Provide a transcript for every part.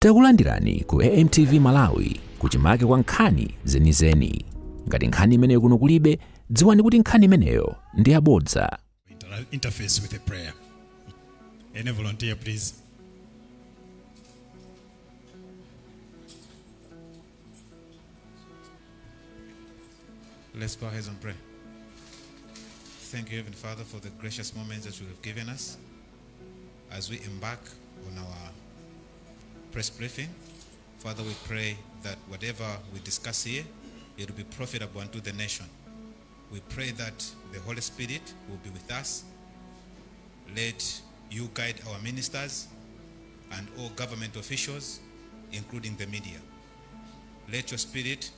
Takulandirani ku AMTV Malawi, kuchimake kwa nkhani zenizeni. Ngati nkhani imeneyo kuno kulibe, dziwani kuti nkhani imeneyo ndi yabodza. Interface with a prayer. Any volunteer, please? Let's bow our heads and pray. Thank you, Heavenly Father, for the gracious moments that you have given us as we embark on our press briefing. Father, we pray that whatever we discuss here, it will be profitable unto the nation. We pray that the Holy Spirit will be with us. Let you guide our ministers and all government officials, including the media. Let your Spirit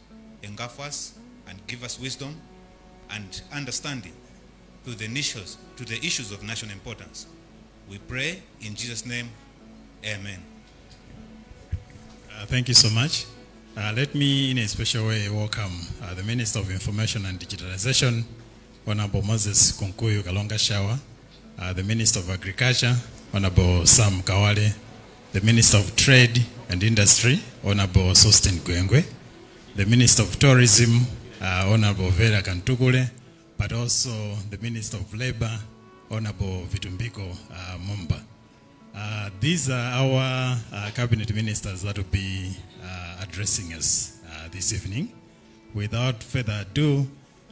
engulf us and give us wisdom and understanding to the issues of national importance. We pray in Jesus' name, amen. Thank you so much. Let me, in a special way, welcome the Minister of Information and Digitalization, Honorable Moses Kunkuyu Kalonga Shawa, the Minister of Agriculture, Honorable Sam Kawale, the Minister of Trade and Industry, Honorable Sosten Gwengwe, the Minister of Tourism, Honorable Vera Kamtukule, but also the Minister of Labor, Honorable Vitumbiko Mumba. These are our cabinet ministers that will be addressing us this evening. Without further ado,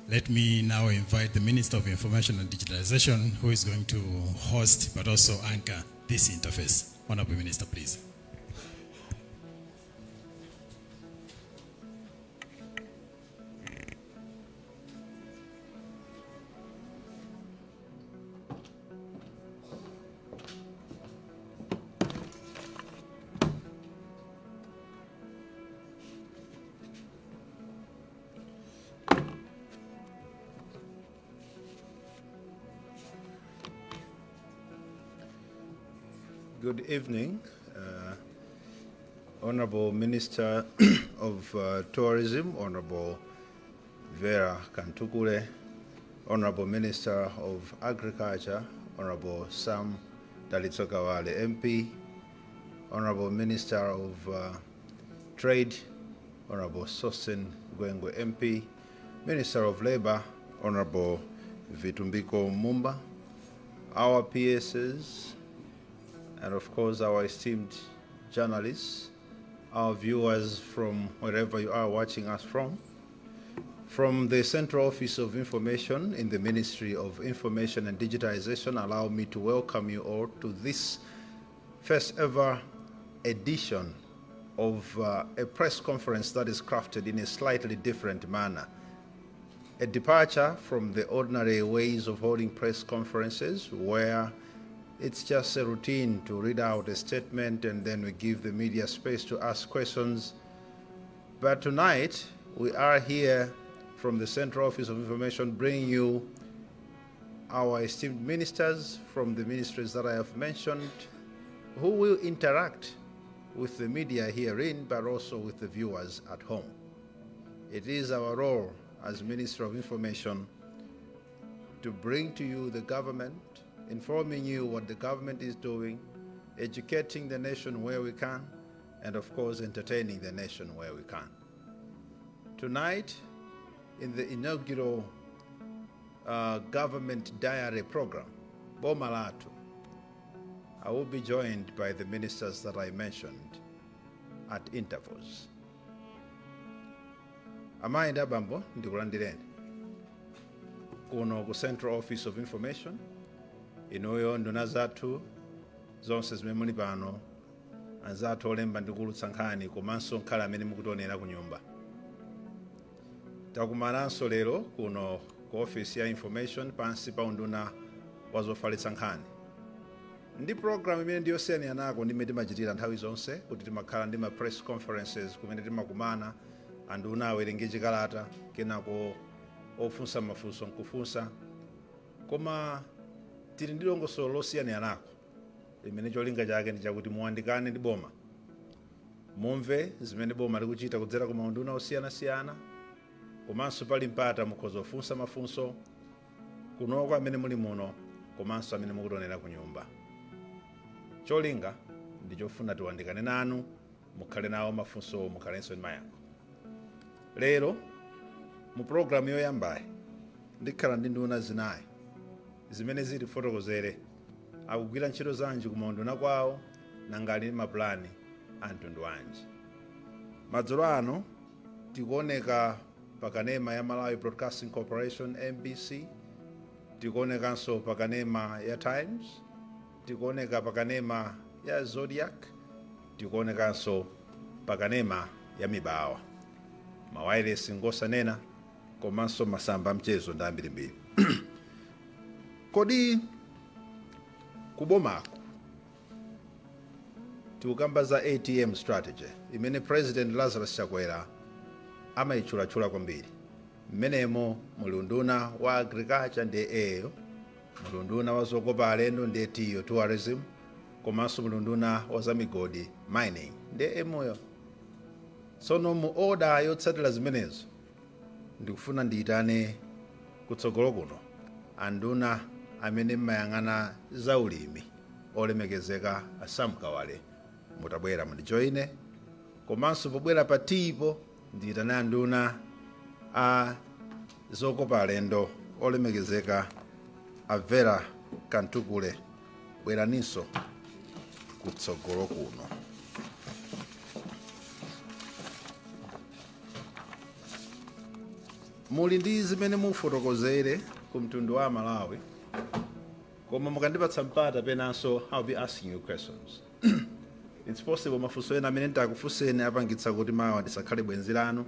let me now invite the Minister of Information and Digitalization, who is going to host but also anchor this interface. Honorable Minister, please. Good evening, Honorable Minister of Tourism, Honorable Vera Kamtukule, Honorable Minister of Agriculture, Honorable Sam Dalitso Kawale MP, Honorable Minister of Trade, Honorable Sosten Gwengwe MP, Minister of Labor, Honorable Vitumbiko Mumba, our PSs, and of course our esteemed journalists, our viewers from wherever you are watching us from. From the Central Office of Information in the Ministry of Information and Digitization, allow me to welcome you all to this first ever edition of a press conference that is crafted in a slightly different manner. A departure from the ordinary ways of holding press conferences, where it's just a routine to read out a statement and then we give the media space to ask questions. But tonight, we are here from the Central Office of Information bringing you our esteemed ministers from the ministries that I have mentioned, who will interact with the media herein, but also with the viewers at home. It is our role as Minister of Information to bring to you the government, informing you what the government is doing, educating the nation where we can, and of course, entertaining the nation where we can. Tonight, in the inaugural Government Diary program, Boma Lathu, I will be joined by the ministers that I mentioned at intervals. Amayi ndi abambo, ndikulandireni kuno ku Central Office of Information. Inuyo nduna zathu zonse zimene muli pano, anzathu olemba ndi kuulutsa nkhani, komanso nkhale amene mukutionera ku nyumba, takumananso lero kuno ku office ya information pansi pa unduna wa zofalitsa nkhani ndi program imene ndiyosiyananako ndi imene timachitira nthawi zonse, kuti timakhala ndi ma press conferences kumene timakumana, anduna awerenge chikalata, kenako ofunsa mafunso nkufunsa. Koma tili ndi dongosolo losiyananako limene cholinga chake ndi chakuti muwandikane ndi boma, mumve zimene boma likuchita kudzera ku maunduna osiyanasiyana, komanso pali mpata mukhoza kufunsa mafunso kunoko amene muli muno komanso amene mukutionera ku nyumba. Cholinga ndi chofuna tiwandikane nanu. Mukhale nawo mafunso, mukhalenso ndi mayankho. Lero mu pulogalamu yoyambayi ndikhala ndi nduna zinayi zimene zitifotokozere akugwira ntchito zanji kumaunduna kwawo, nanga ali ndi mapulani a mtundu wanji. Madzulo ano tikuoneka pakanema ya Malawi Broadcasting Corporation, MBC, tikuonekanso pakanema ya Times, tikuoneka pakanema ya Zodiak, tikuonekanso pakanema ya Mibawa. Mawayilesi ngosanena, komanso masamba mchezo ndi ambirimbiri. Kodi kubomako tikukamba za ATM strategy imene President Lazarus Chakwera amayitchulatchula kwambiri? Mmenemo muli unduna wa Agriculture, ndiye eyo, muli unduna wa zokopa alendo, ndiye tiyo, Tourism, komanso muli unduna wa zamigodi, Mining, ndiye emuyo. Tsono mu order yotsatira zimenezo, ndikufuna ndiyitane kutsogolo kuno anduna amene mmayang'ana zaulimi, olemekezeka a Sam Kawale. Mutabwera mundijoyine. Komanso pobwera pa tipo ndiyitane anduna a zokopa alendo, olemekezeka a Vera Kantukule. Bweraninso kutsogolo kuno. Muli ndi zimene mufotokozere ku mtundu wa Malawi, koma mukandipatsa mpata penanso I'll be asking you questions. It's possible mafunso ena amene nditakufunseni apangitsa kuti mawa ndisakhale bwenzi lanu,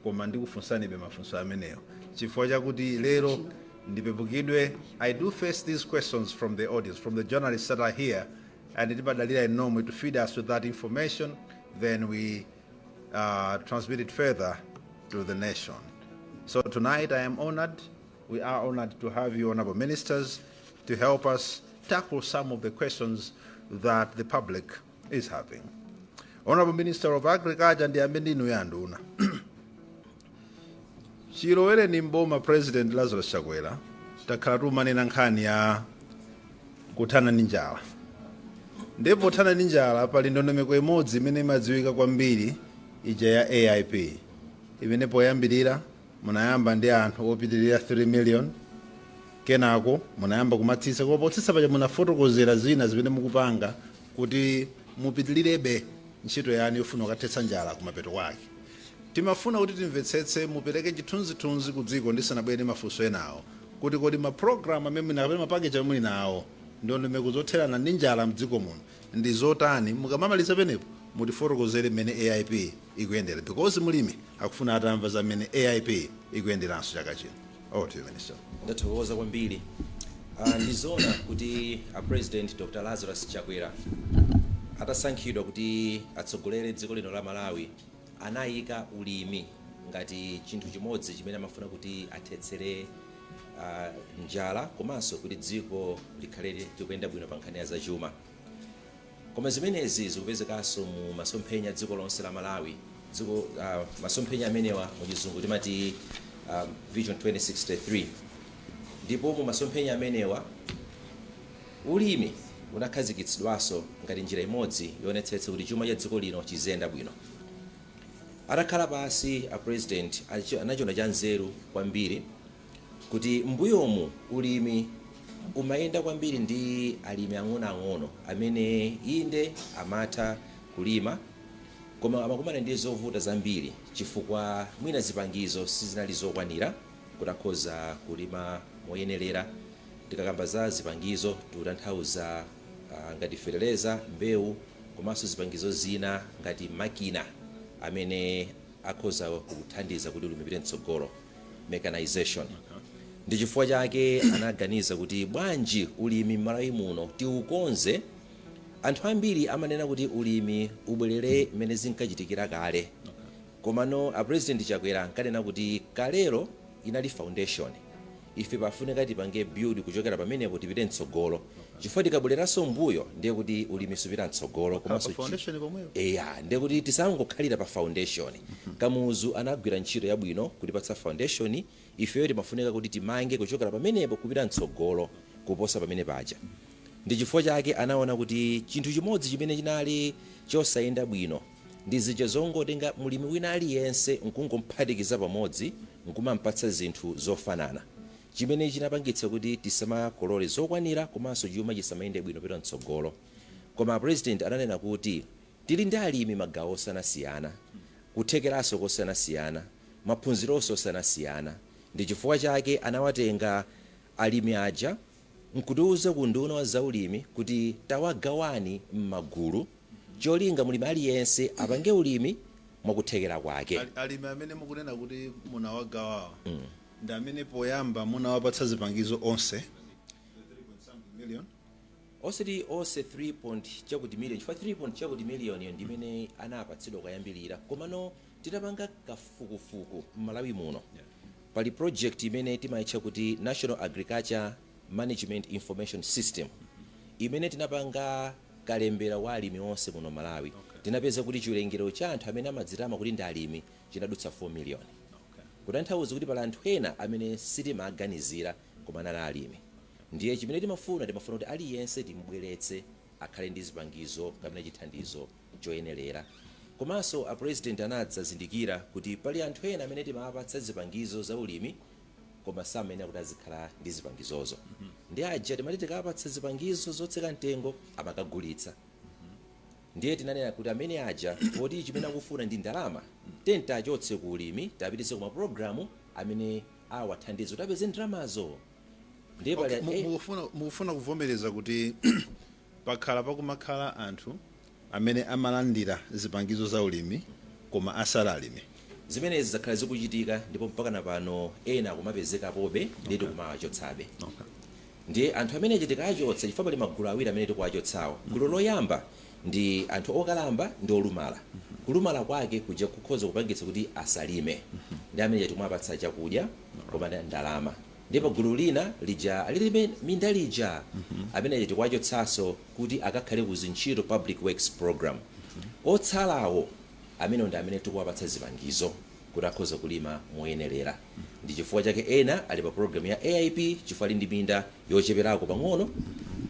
koma ndikufunsanibe mafunso amenewo chifukwa chakuti lero ndipepukidwe. I do face these questions from the audience, from the journalists that are here, and timadalira inomwe to feed us with that information, then we transmit it further to the nation. So tonight I am honored, we are honored to have you, honorable ministers, to help us tackle some of the questions that the public is having. Honorable Minister of Agriculture, ndiyambe ndinu ya nduna. Chilowereni mboma President Lazarus Chakwera, takhala tumanena nkhani ya kuthana ndi njala. Ndipo pothana ndi njala pali ndondomeko imodzi imene imadziwika kwambiri, ija ya AIP, imene poyambirira munayamba ndi anthu opitirira 3 million, kenako munayamba kumatsitsa. Koma potsitsa paja munafotokozera zina zimene mukupanga kuti mupitilirebe ntchito yanu yofuna kukathetsa njala kumapeto kwake. Timafuna kuti timvetsetse, mupereke chithunzithunzi ku dziko, ndisanabwere mafunso enawo, kuti kodi mapulogalamu amene muli kapena mapakeji amene muli nawo, ndondomeko zotherana ndi njala mdziko muno ndi zotani? Mukamamaliza penepo mutifotokozere mmene AIP ikuyendera, because mulimi akufuna atamva za mmene AIP ikuyenderanso chaka chino. Over to you, Minister. Ndathokoza kwambiri. Ndizoona kuti a President Dr Lazarus Chakwera atasankhidwa kuti atsogolere dziko lino la Malawi, anayika ulimi ngati chinthu chimodzi chimene amafuna kuti athetsere njala komanso kuti dziko likhale likuyenda bwino pa nkhani ya zachuma. Koma zimenezi zikupezekanso mu masomphenya dziko lonse la Malawi. Dziko masomphenya amenewa mu Chizungu timati Vision 2063, ndipo mu masomphenya amenewa ulimi unakhazikitsidwanso ngati njira imodzi yoonetsetsa kuti chuma cha dziko lino chiziyenda bwino. Atakhala pasi a President anachiona cha nzeru kwambiri kuti mbuyomu ulimi umayenda kwambiri ndi alimi ang'onoang'ono amene inde amatha kulima, koma amakumana ndi zovuta zambiri chifukwa mwina zipangizo sizinali zokwanira kuti akhoza kulima moyenerera. Tikakamba za zipangizo tikutanthauza ngati feteleza, mbewu, komanso zipangizo zina ngati makina amene akhoza kuthandiza kuti ulimi upite mtsogolo, mechanization. Ndi chifukwa chake anaganiza kuti bwanji ulimi m'Malawi muno tiukonze. Anthu ambiri amanena kuti ulimi ubwerere mmene zinkachitikira kale, komano a President Chakwera ankanena kuti kalero inali foundation, ife pafunika tipange build kuchokera pamenepo tipite mtsogolo, chifukwa tikabwereranso mbuyo ndiye kuti ulimi supita mtsogolo. Komanso pa foundation pomwepo. Eya, ndiye kuti tisangokhalira pa foundation. Kamuzu anagwira ntchito yabwino kutipatsa foundation, ifeyo timafunika kuti timange kuchokera pamenepo kupita mtsogolo kuposa pamene paja. Ndi chifukwa chake anaona kuti chinthu chimodzi chimene chinali chosayenda bwino Ndi zija zongotenga mulimi wina aliyense nkungomuphatikiza pamodzi nkumampatsa zinthu zofanana, chimene chinapangitsa kuti tisamakolole zokwanira komanso chuma chisamayende bwino pita mtsogolo. Koma President ananena kuti tili ndi alimi magawo osiyanasiyana, kuthekeranso kosiyanasiyana, maphunzironso osiyanasiyana. Ndi chifukwa chake anawatenga alimi aja nkutiuza ku Nduna wa Zaulimi kuti tawagawani m'magulu, cholinga mulimi aliyense apange ulimi mwakuthekera kwake. Alimi amene mukunena kuti munawagawawa ndi amene poyamba munawapatsa zipangizo onse 3 million? Osati onse 3 point chakuti million, chifukwa 3 point chakuti million yo ndimene anapatsidwa kuyambirira. Komano titapanga kafukufuku m'Malawi muno, pali project imene timayitcha kuti National Agriculture Management Information System, imene tinapanga kalembera wa alimi onse muno Malawi. Tinapeza kuti chiwerengero cha anthu amene amadzitama kuti ndi alimi chinadutsa 4 million, kutanthauza kuti pali anthu ena amene sitimaganizira koma anali alimi. Ndiye chimene timafuna kuti aliyense timubweretse akhale ndi zipangizo kapena chithandizo choyenerera. Komanso a President anadzazindikira kuti pali anthu ena amene timawapatsa zipangizo za ulimi koma samayenera kuti azikhala ndi zipangizozo. Ndi aja timati tikawapatsa zipangizo zotsika mtengo amakagulitsa. Ndiye tinanena kuti amene aja, poti chimene akufuna ndi ndalama, tentachotse ku ulimi, tapititse ku mapulogalamu amene awathandize kuti apeze ndalamazo. Ndiye pali Okay, mukufuna kuvomereza kuti pakhala pakumakhala anthu amene amalandira zipangizo za ulimi koma asali alimi? Zimenezi zakhala zikuchitika, ndipo mpaka na pano ena akumapezekapobe, ndiye tikumawachotsabe. Ndiye anthu amene tikachotsa, chifukwa pali magulu awiri amene tikuwachotsawo. Gulu loyamba ndi anthu okalamba ndi olumala. Kulumala kwake kuja kukhoza kupangitsa kuti asalime, ndi amene tikumapatsa chakudya koma ndalama. Ndipo gulu lina lija alilibe minda lija, amene tikuwachotsanso kuti akakhale ku zintchito, public works program. Otsalawo amene ndi amene tikuwapatsa zipangizo kuti akhoza kulima moyenerera. Ndi chifukwa chake ena ali pa program ya AIP, chifukwa ali ndi minda yocheperako pang'ono,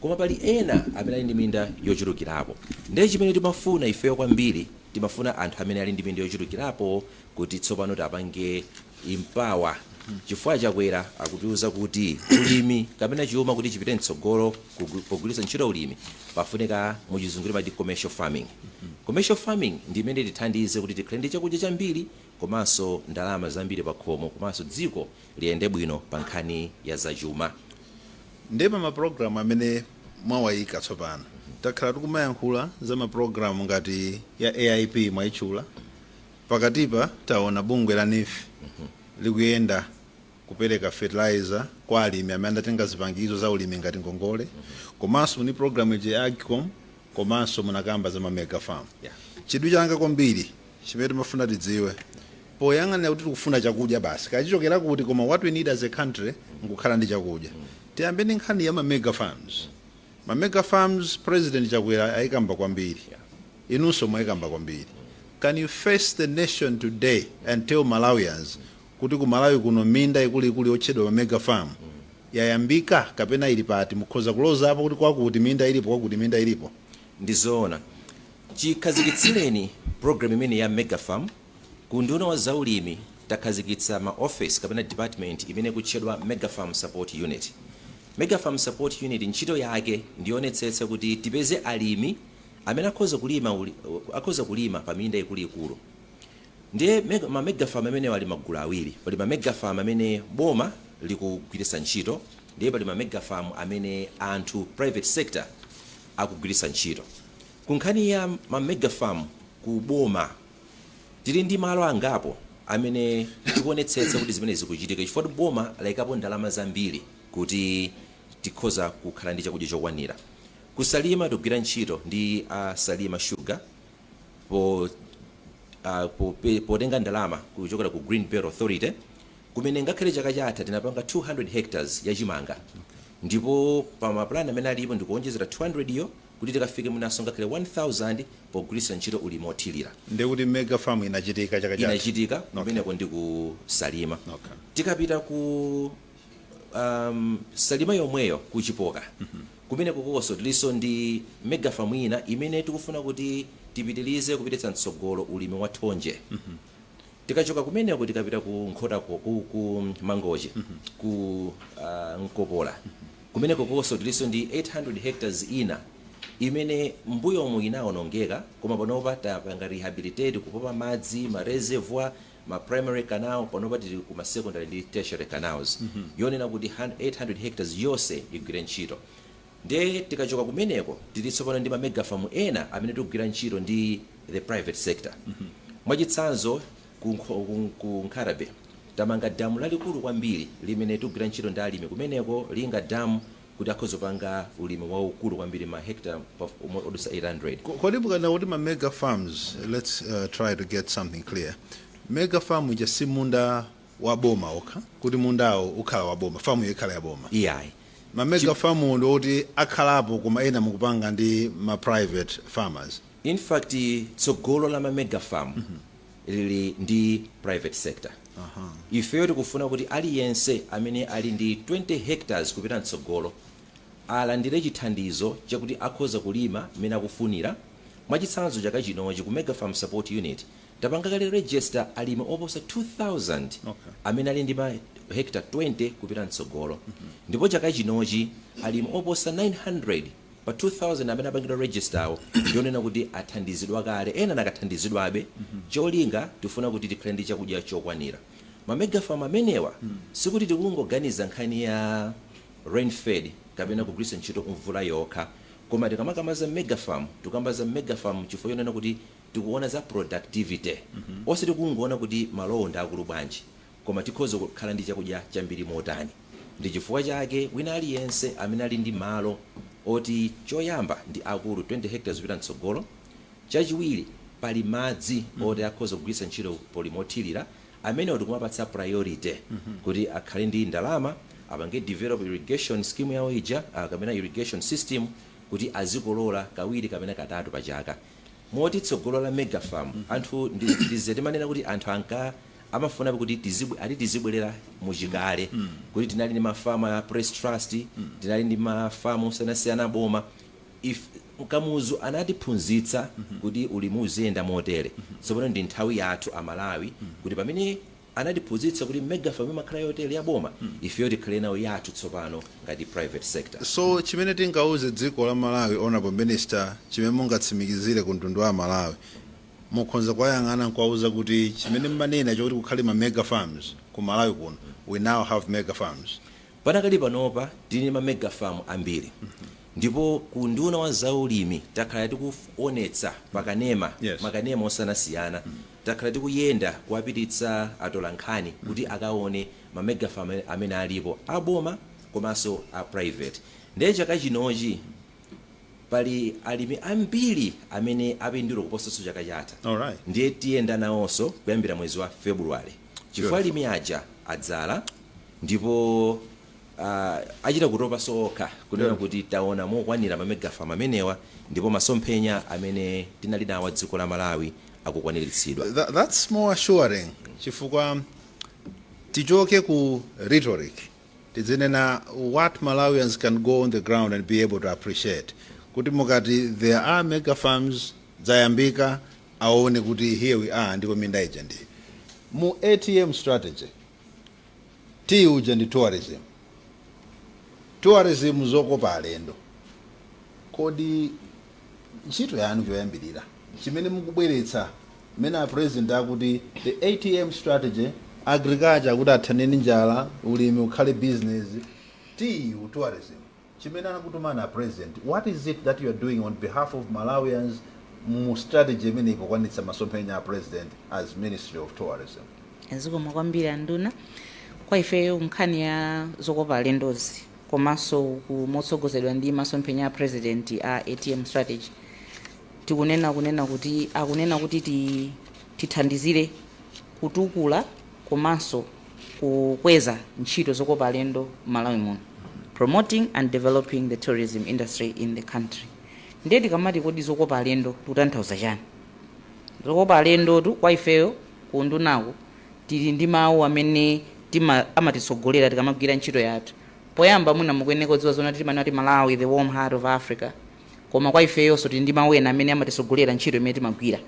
koma pali ena amene ali ndi minda yochulukirapo. Ndiye chimene timafuna ifeyo kwambiri, timafuna anthu amene ali ndi minda yochulukirapo kuti tsopano tapange empower, chifukwa Chakwera akutiuza kuti ulimi kapena chuma kuti chipite mtsogolo pogwiritsa ntchito ulimi, pafunika muchizungu timati commercial farming. Commercial farming ndi imene tithandize kuti tikhale ndi chakudya chambiri komanso ndalama zambiri pa khomo, komanso dziko liyende bwino pa nkhani ya zachuma. Ndiye pa mapulogalamu amene mwawayika tsopano, takhala tikumayankhula za mapulogalamu ngati ya AIP mwayitchula pakatipa, taona bungwe la NEEF likuyenda kupereka fertilizer kwa alimi amene anatenga zipangizo za ulimi ngati ngongole, komanso muni program ija ya AGCOM, komanso munakamba za ma mega farm. Chidwi changa kwambiri chimene timafuna tidziwe, poyang'anira kuti tikufuna chakudya basi, kachichokera kuti, koma what we need as a country nkukhala ndi chakudya. Tiyambe ndi nkhani ya ma mega farms. Ma mega farms, President Chakwera ayikamba kwambiri, inunso mwayikamba kwambiri. Can you face the nation today and tell Malawians kuti ku Malawi kuno minda ikuluikulu yotchedwa ma mega farm yayambika kapena ili pati? Mukhoza kulozapo kuti kwakuti minda ilipo, kwakuti minda ilipo? Ndizoona, chikhazikitsireni program imene ya mega farm, ku Nduna wa Zaulimi takhazikitsa ma office kapena department imene kutchedwa Mega Farm Support Unit. Mega Farm Support Unit ntchito yake ndionetsetsa kuti tipeze alimi amene akhoza kulima pa minda ikuluikulu. Ndiye ma mega farm amenewo ali magulu awiri. Pali ma mega farm amene boma likugwiritsa ntchito, ndiye pali ma mega farm amene anthu, private sector, akugwiritsa ntchito. Ku nkhani ya ma mega farm ku boma, tili ndi malo angapo amene tikuonetsetsa kuti zimene zikuchitika, chifukwa kuti boma layikapo ndalama zambiri kuti tikhoza kukhala ndi chakudya chokwanira. Kusalima tikugwira ntchito ndi a Salima Sugar potenga ndalama kuchokera ku Green Belt Authority, kumene ngakhale chaka chatha tinapanga 200 hectares yachimanga, ndipo pa mapulani amene alipo ndikuonjezera 200 iyo kuti tikafike mwinanso ngakhale 1000 pogwiritsa ntchito ulimi othirira. Ndiye kuti mega farm inachitika chaka chatha? Inachitika kumeneko ndi ku Salima. Tikapita ku Salima yomweyo, ku Chipoka, kumene kukonso tilinso ndi mega farm ina imene tikufuna kuti Tipitilize kupititsa mtsogolo ulimi wa thonje. Tikachoka kumeneko, tikapita ku Nkhotako, ku Mangochi, ku Nkopola, kumeneko konso tilinso ndi 800 hectares ina imene mbuyomu inawonongeka, koma panopa tapanga rehabilitate, kupopa madzi, ma reservoir, ma primary canal. Panopa tili ku ma secondary ndi tertiary canals, yonena kuti 800 hectares yonse igwire ntchito. Nde tikachoka kumeneko, tili tsopano ndi ma megafarm ena amene tikugwira ntchito ndi the private sector. Mwachitsanzo, ku Nkhata Bay tamanga damu lalikulu kwambiri limene tikugwira ntchito ndi alimi kumeneko, Linga Damu, kuti akhoza kupanga ulimi waukulu kwambiri, ma hectare odusa 800. Kodi mukana kuti ma mega farms, let's try to get something clear. Mega farm ija si munda wa boma okha, kuti mundawo ukhala wa boma, famu ikhala ya boma? Iyayi. Ma mega farm ndi oti akhalapo, koma ena mukupanga ndi ma private farmers? In fact, tsogolo la ma mega farm lili ndi private sector. Ifeyo tikufuna kuti aliyense amene ali ndi 20 hectares kupita mtsogolo alandire chithandizo chakuti akhoza kulima mmene akufunira. Mwachitsanzo, chaka chinochi ku Mega Farm Support Unit tapanga kale register alimi oposa 2000 amene ali ndi ma hectare 20 kupita mtsogolo, ndipo chaka chinochi alimi oposa 900 pa 2000 amene apangidwa register awo ndionena kuti athandizidwa kale, ena nakathandizidwabe. Cholinga tifuna kuti tikhale ndi chakudya chokwanira. Ma megafarm amenewa sikuti tikungoganiza nkhani ya rainfed kapena kugwiritsa ntchito mvula yokha, koma tikamakamba za megafarm, tikamba za megafarm chifukwa chonena kuti tikuona za productivity, osati kungoona kuti malowo ndi akulu bwanji, koma tikhoza kukhala ndi chakudya chambiri motani. Ndi chifukwa chake wina aliyense amene ali ndi malo oti choyamba ndi akulu, 20 hectares kupita mtsogolo, chachiwiri pali madzi oti akhoza kugwiritsa ntchito polima othirira, amene tikumapatsa priority kuti akhale ndi ndalama, apange develop irrigation scheme yawo ija, kapena irrigation system, kuti azikolola kawiri kapena katatu pa chaka. Moti tsogolo la megafarm, anthu ndize timanena kuti anthu anka amafuna kuti ati tizibwerera muchikale, kuti tinali ndi mafamu a Press Trust, tinali ndi mafamu osiyanasiyana boma. If Kamuzu anatiphunzitsa kuti ulimi uziyenda motere, tsopano ndi nthawi yathu Amalawi kuti pamene anatiphunzitsa kuti megafarm imakhala yotere ya boma, ifeyo tikhale nawo yathu tsopano ngati private sector. So chimene tingauze dziko la Malawi, Honorable Minister, chimene mungatsimikizire ku mtundu wa Malawi, mukhoza kuwayang'ana nkuwauza kuti chimene mmanena chokuti kukhale ma mega farms ku Malawi kuno, we now have mega farms? Panakali panopa tili ma mega farm ambiri, ndipo ku nduna wa zaulimi takhala tikuonetsa pakanema, makanema osiyanasiyana. Takhala tikuyenda kuwapititsa atolankhani kuti akaone ma mega farm amene alipo, aboma komanso a private. Ndiye chaka chinochi pali alimi ambiri amene apindula kuposanso chaka chatha. Ndiye tiyenda nawonso kuyambira mwezi wa February, chifukwa alimi aja adzala ndipo achita kutopanso okha kunena kuti taona mokwanira ma megafarm amenewa, ndipo masomphenya amene tinali nawo a dziko la Malawi akukwaniritsidwa. That's more assuring, chifukwa tichoke ku rhetoric, tidzinena what Malawians can go on the ground and be able to appreciate, kuti mukati there are mega farms zayambika, aone kuti here we are, ndipo minda ija ndi mu ATM strategy. T uja ndi tourism. Tourism, zokopa alendo. Kodi ntchito yanu choyambirira chimene mukubweretsa, mmene a President akuti the ATM strategy, agriculture kuti athane ndi njala, ulimi ukhale business, T tourism, chimene anakutumana a President, what is it that you are doing on behalf of Malawians mu strategy imene ikukwanitsa masomphenya a President as Ministry of Tourism? Zikomo kwambiri, anduna. Kwa ifeyo, nkhani ya zokopa alendozi komanso kumotsogozedwa ndi masomphenya a President a ATM strategy, tikunena kunena kuti akunena kuti tithandizire kutukula komanso kukweza ntchito zokopa alendo m'Malawi muno, promoting and developing the tourism industry in the country. Ndiye tikamati kodi zokopa alendo, tikutanthauza chani? Zokopa alendotu, kwa ifeyo kundunako tili ndi mawu amene amatitsogolera tikamagwira ntchito yathu. Poyamba, mwina mukuyenera kudziwa zona, timanena kuti Malawi, the warm heart of Africa. Koma kwa ifeyonso tili ndi mawu ena amene amatisogolera ntchito imene timagwira.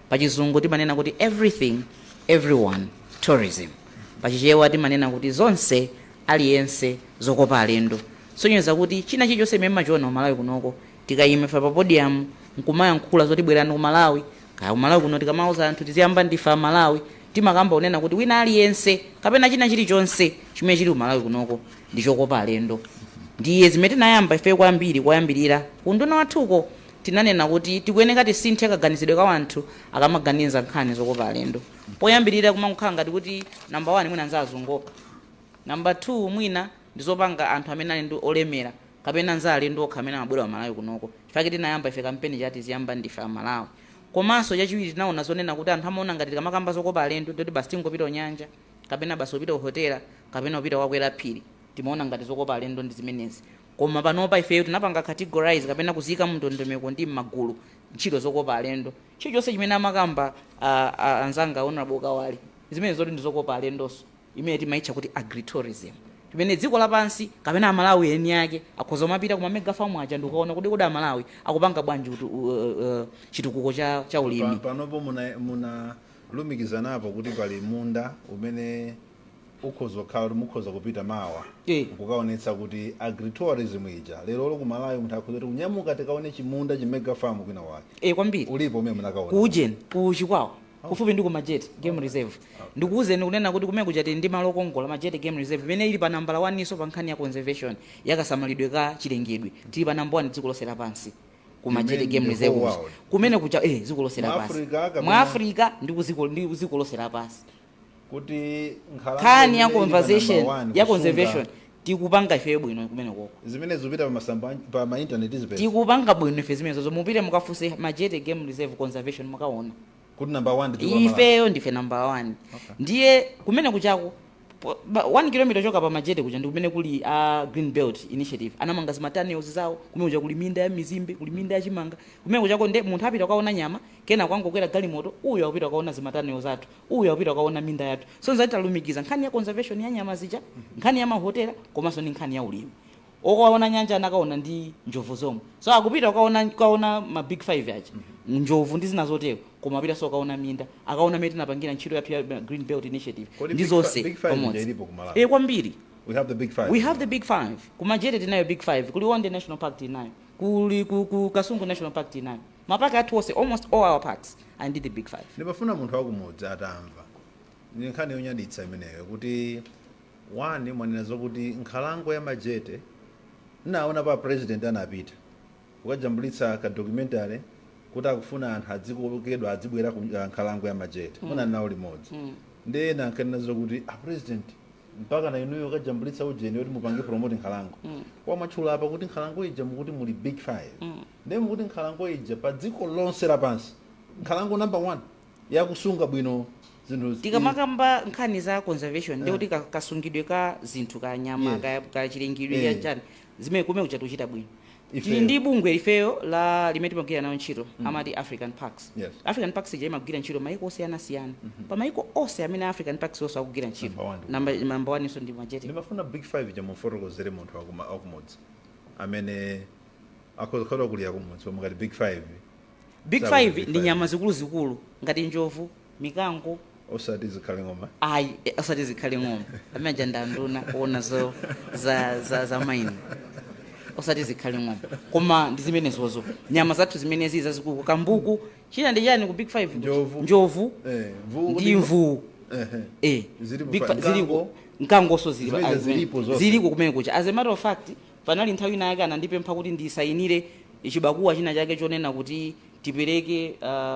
Pachizungu timanena kuti "everything, everyone, tourism". Pachichewa timanena kuti zonse, aliyense, zokopa alendo. Sonyeza kuti china chilichonse imene machiona ku Malawi kunoko, tikayima ife pa podium nkumayankhula zoti bwerani ku Malawi, kaya ku Malawi kuno, tikamauza anthu tiziyamba ndife a Malawi, timakamba kunena kuti wina aliyense kapena china chilichonse chimene chili ku Malawi kunoko ndi chokopa alendo. Ndiye zimene tinayamba ife kwambiri koyambirira kunduna wathuko, tinanena kuti tikuyeneka tisinthe kaganizidwe ka wanthu akamaganiza nkhani zokopa alendo. Poyambirira kumangokhala ngati kuti number one mwina nza azungu okha, number two mwina ndizopanga anthu amene ali ndi olemera, kapena nza alendo okha amene amabwera ku Malawi kunoko. Chifukwa tinayamba ife kampeni chati ziyamba ndife a Malawi. Komanso chachiwiri, tinaona zonena kuti anthu amaona ngati tikamakamba zokopa alendo ndoti basi tingopita kunyanja, kapena basi upita kuhotela, kapena upita kukakwera phiri. Timaona ngati zokopa alendo ndi zimenezi. Koma panopa ifeyo tinapanga categorize kapena kuzika mndondomeko ndi m'magulu ntchito zokopa alendo. Chilichonse chimene amakamba anzanga Honorable Kawale, zimene zoti ndi zokopa alendonso, imene timaitcha kuti agritourism, chimene dziko lapansi kapena Amalawi eni ake akhoza kumapita kuma mega farm aja ndikukaona kuti kodi Amalawi akupanga bwanji kuti chitukuko cha ulimi. Panopo munalumikizanapo kuti pali munda umene ukhoza kukhala kuti mukhoza kupita mawa kukaonetsa kuti agritourism ija lero ku Malawi munthu akhoza kuti kunyamuka tikaone chimunda chi mega farm kwina wake. E, kwambiri. Ulipo umene munakaona? Ku ujeni, ku Chikwawa, kufupi ndi ku Majete Game Reserve. Ndikuwuzeni kunena kuti kumene kuja tili ndi malo okongola. Majete Game Reserve imene ili pa nambala 1 iso pa nkhani ya conservation, yakasamalidwe ka chilengedwe, tili pa namba 1 dziko lonse lapansi ku Majete mean Game the Reserve whole kuja. world? Kumene kuja, dziko lonse Mu lapansi. Africa Mu Africa ndi ku dziko lonse lapansi. Kuti nkhalango Nkhani ya imene ili pa conservation number one ya kusunga conservation tikupanga ifeyo bwino kumene koko. Zimene zipita pa masamba pa ma internet zipeza? Tikupanga bwino ife zimenezo. Mupite mukafunse Majete Game Reserve conservation, mukaona kuti number one ndi dziko la Malawi. Ifeyo ndife number one. Ndiye kumene kuchako 1 kilometer choka pa Majete kuja ndi kumene kuli a Green Belt Initiative, anamanga zima tunnels zawo. Kumene kuja kuli minda ya mizimbe, kuli minda ya chimanga kumene kuchako. Nde munthu apita kukaona nyama, kena kwangokwera galimoto, uyu akupita kukaona zima tunnel zathu, uyu akupita kukaona minda yathu. So nzati talumikiza nkhani ya conservation ya nyama zija, nkhani ya mahotela, komanso ndi nkhani ya ulimi. Okaona nyanja anakaona ndi njovu zomwe, so akupita kukaona ma Big Five aja, njovu ndi zina zotero, koma apita so akaona minda, akaona mene tinapangira ntchito yathu ya Green Belt Initiative. Kodi Ndi zonse Big Five pamodzi. ija ilipo ku Malawi? E, kwambiri. We have the Big Five. We have the Big Five. Kumajete tinayo Big Five, kuli Liwonde National Park tinayo, kuli ku Kasungu National Park tinayo. Mapaki athu onse, almost all our parks are ndi the Big Five. Ndimafuna munthu wakumudzi atamva, ndi nkhani yonyaditsa imeneyo kuti one mwanena zokuti nkhalango ya Majete, nnaona pa president anapita kukajambulitsa ka documentary kuti akufuna anthu adzikokedwa adzibwera ku nkhalango ya Majete. Muna nawo limodzi ndi ena ankanena zokuti a president mpaka na inuyo kajambulitsa ujeni yoti mupange promote nkhalango. Wamwatchula apa kuti nkhalango ija mukuti muli Big Five. Ndiye mukuti nkhalango ija pa dziko lonse lapansi nkhalango number one yakusunga bwino zinthu. Tikamakamba nkhani za conservation, ndikuti kasungidwe ka zinthu, ka nyama, ka chilengedwe, ka chani, zimene kumene kuja tikuchita bwino. Ifeyo. Tili ndi bungwe ifeyo la limene timagwira nayo ntchito, amati African Parks. African Parks ija imagwira ntchito maiko osiyanasiyana. Pa maiko onse amene African Parks onse akugwira ntchito, Number one ndi number one inso ndi Majete. Ndimafuna Big Five ija mufotokozere munthu wakumudzi amene akhoza kulira kumudzi pomwe ngati Big Five. Big Sawa, Five Big ndi Five. nyama zikuluzikulu ngati njovu, mikango. Osati zikhale ng'oma? Ayi, osati zikhale ng'oma. Amene aja ndanduna kuona zo za maini. Osati zikhale ng'oma, koma ndi zimenezozo, nyama zathu zimenezi zazikulu, kambuku, china ndi chani ku Big Five? Njovu. Njovu. Mvuwu. Ndi mvuwu. Zilipo Big Mkango. Ziliko, mkangoso zili. Zimene zilipo zonse. Ziliko kumene kucha. As a matter of fact, panali nthawi ina yake anandipempha kuti ndisayinire chibakuwa china chake chonena kuti tipereke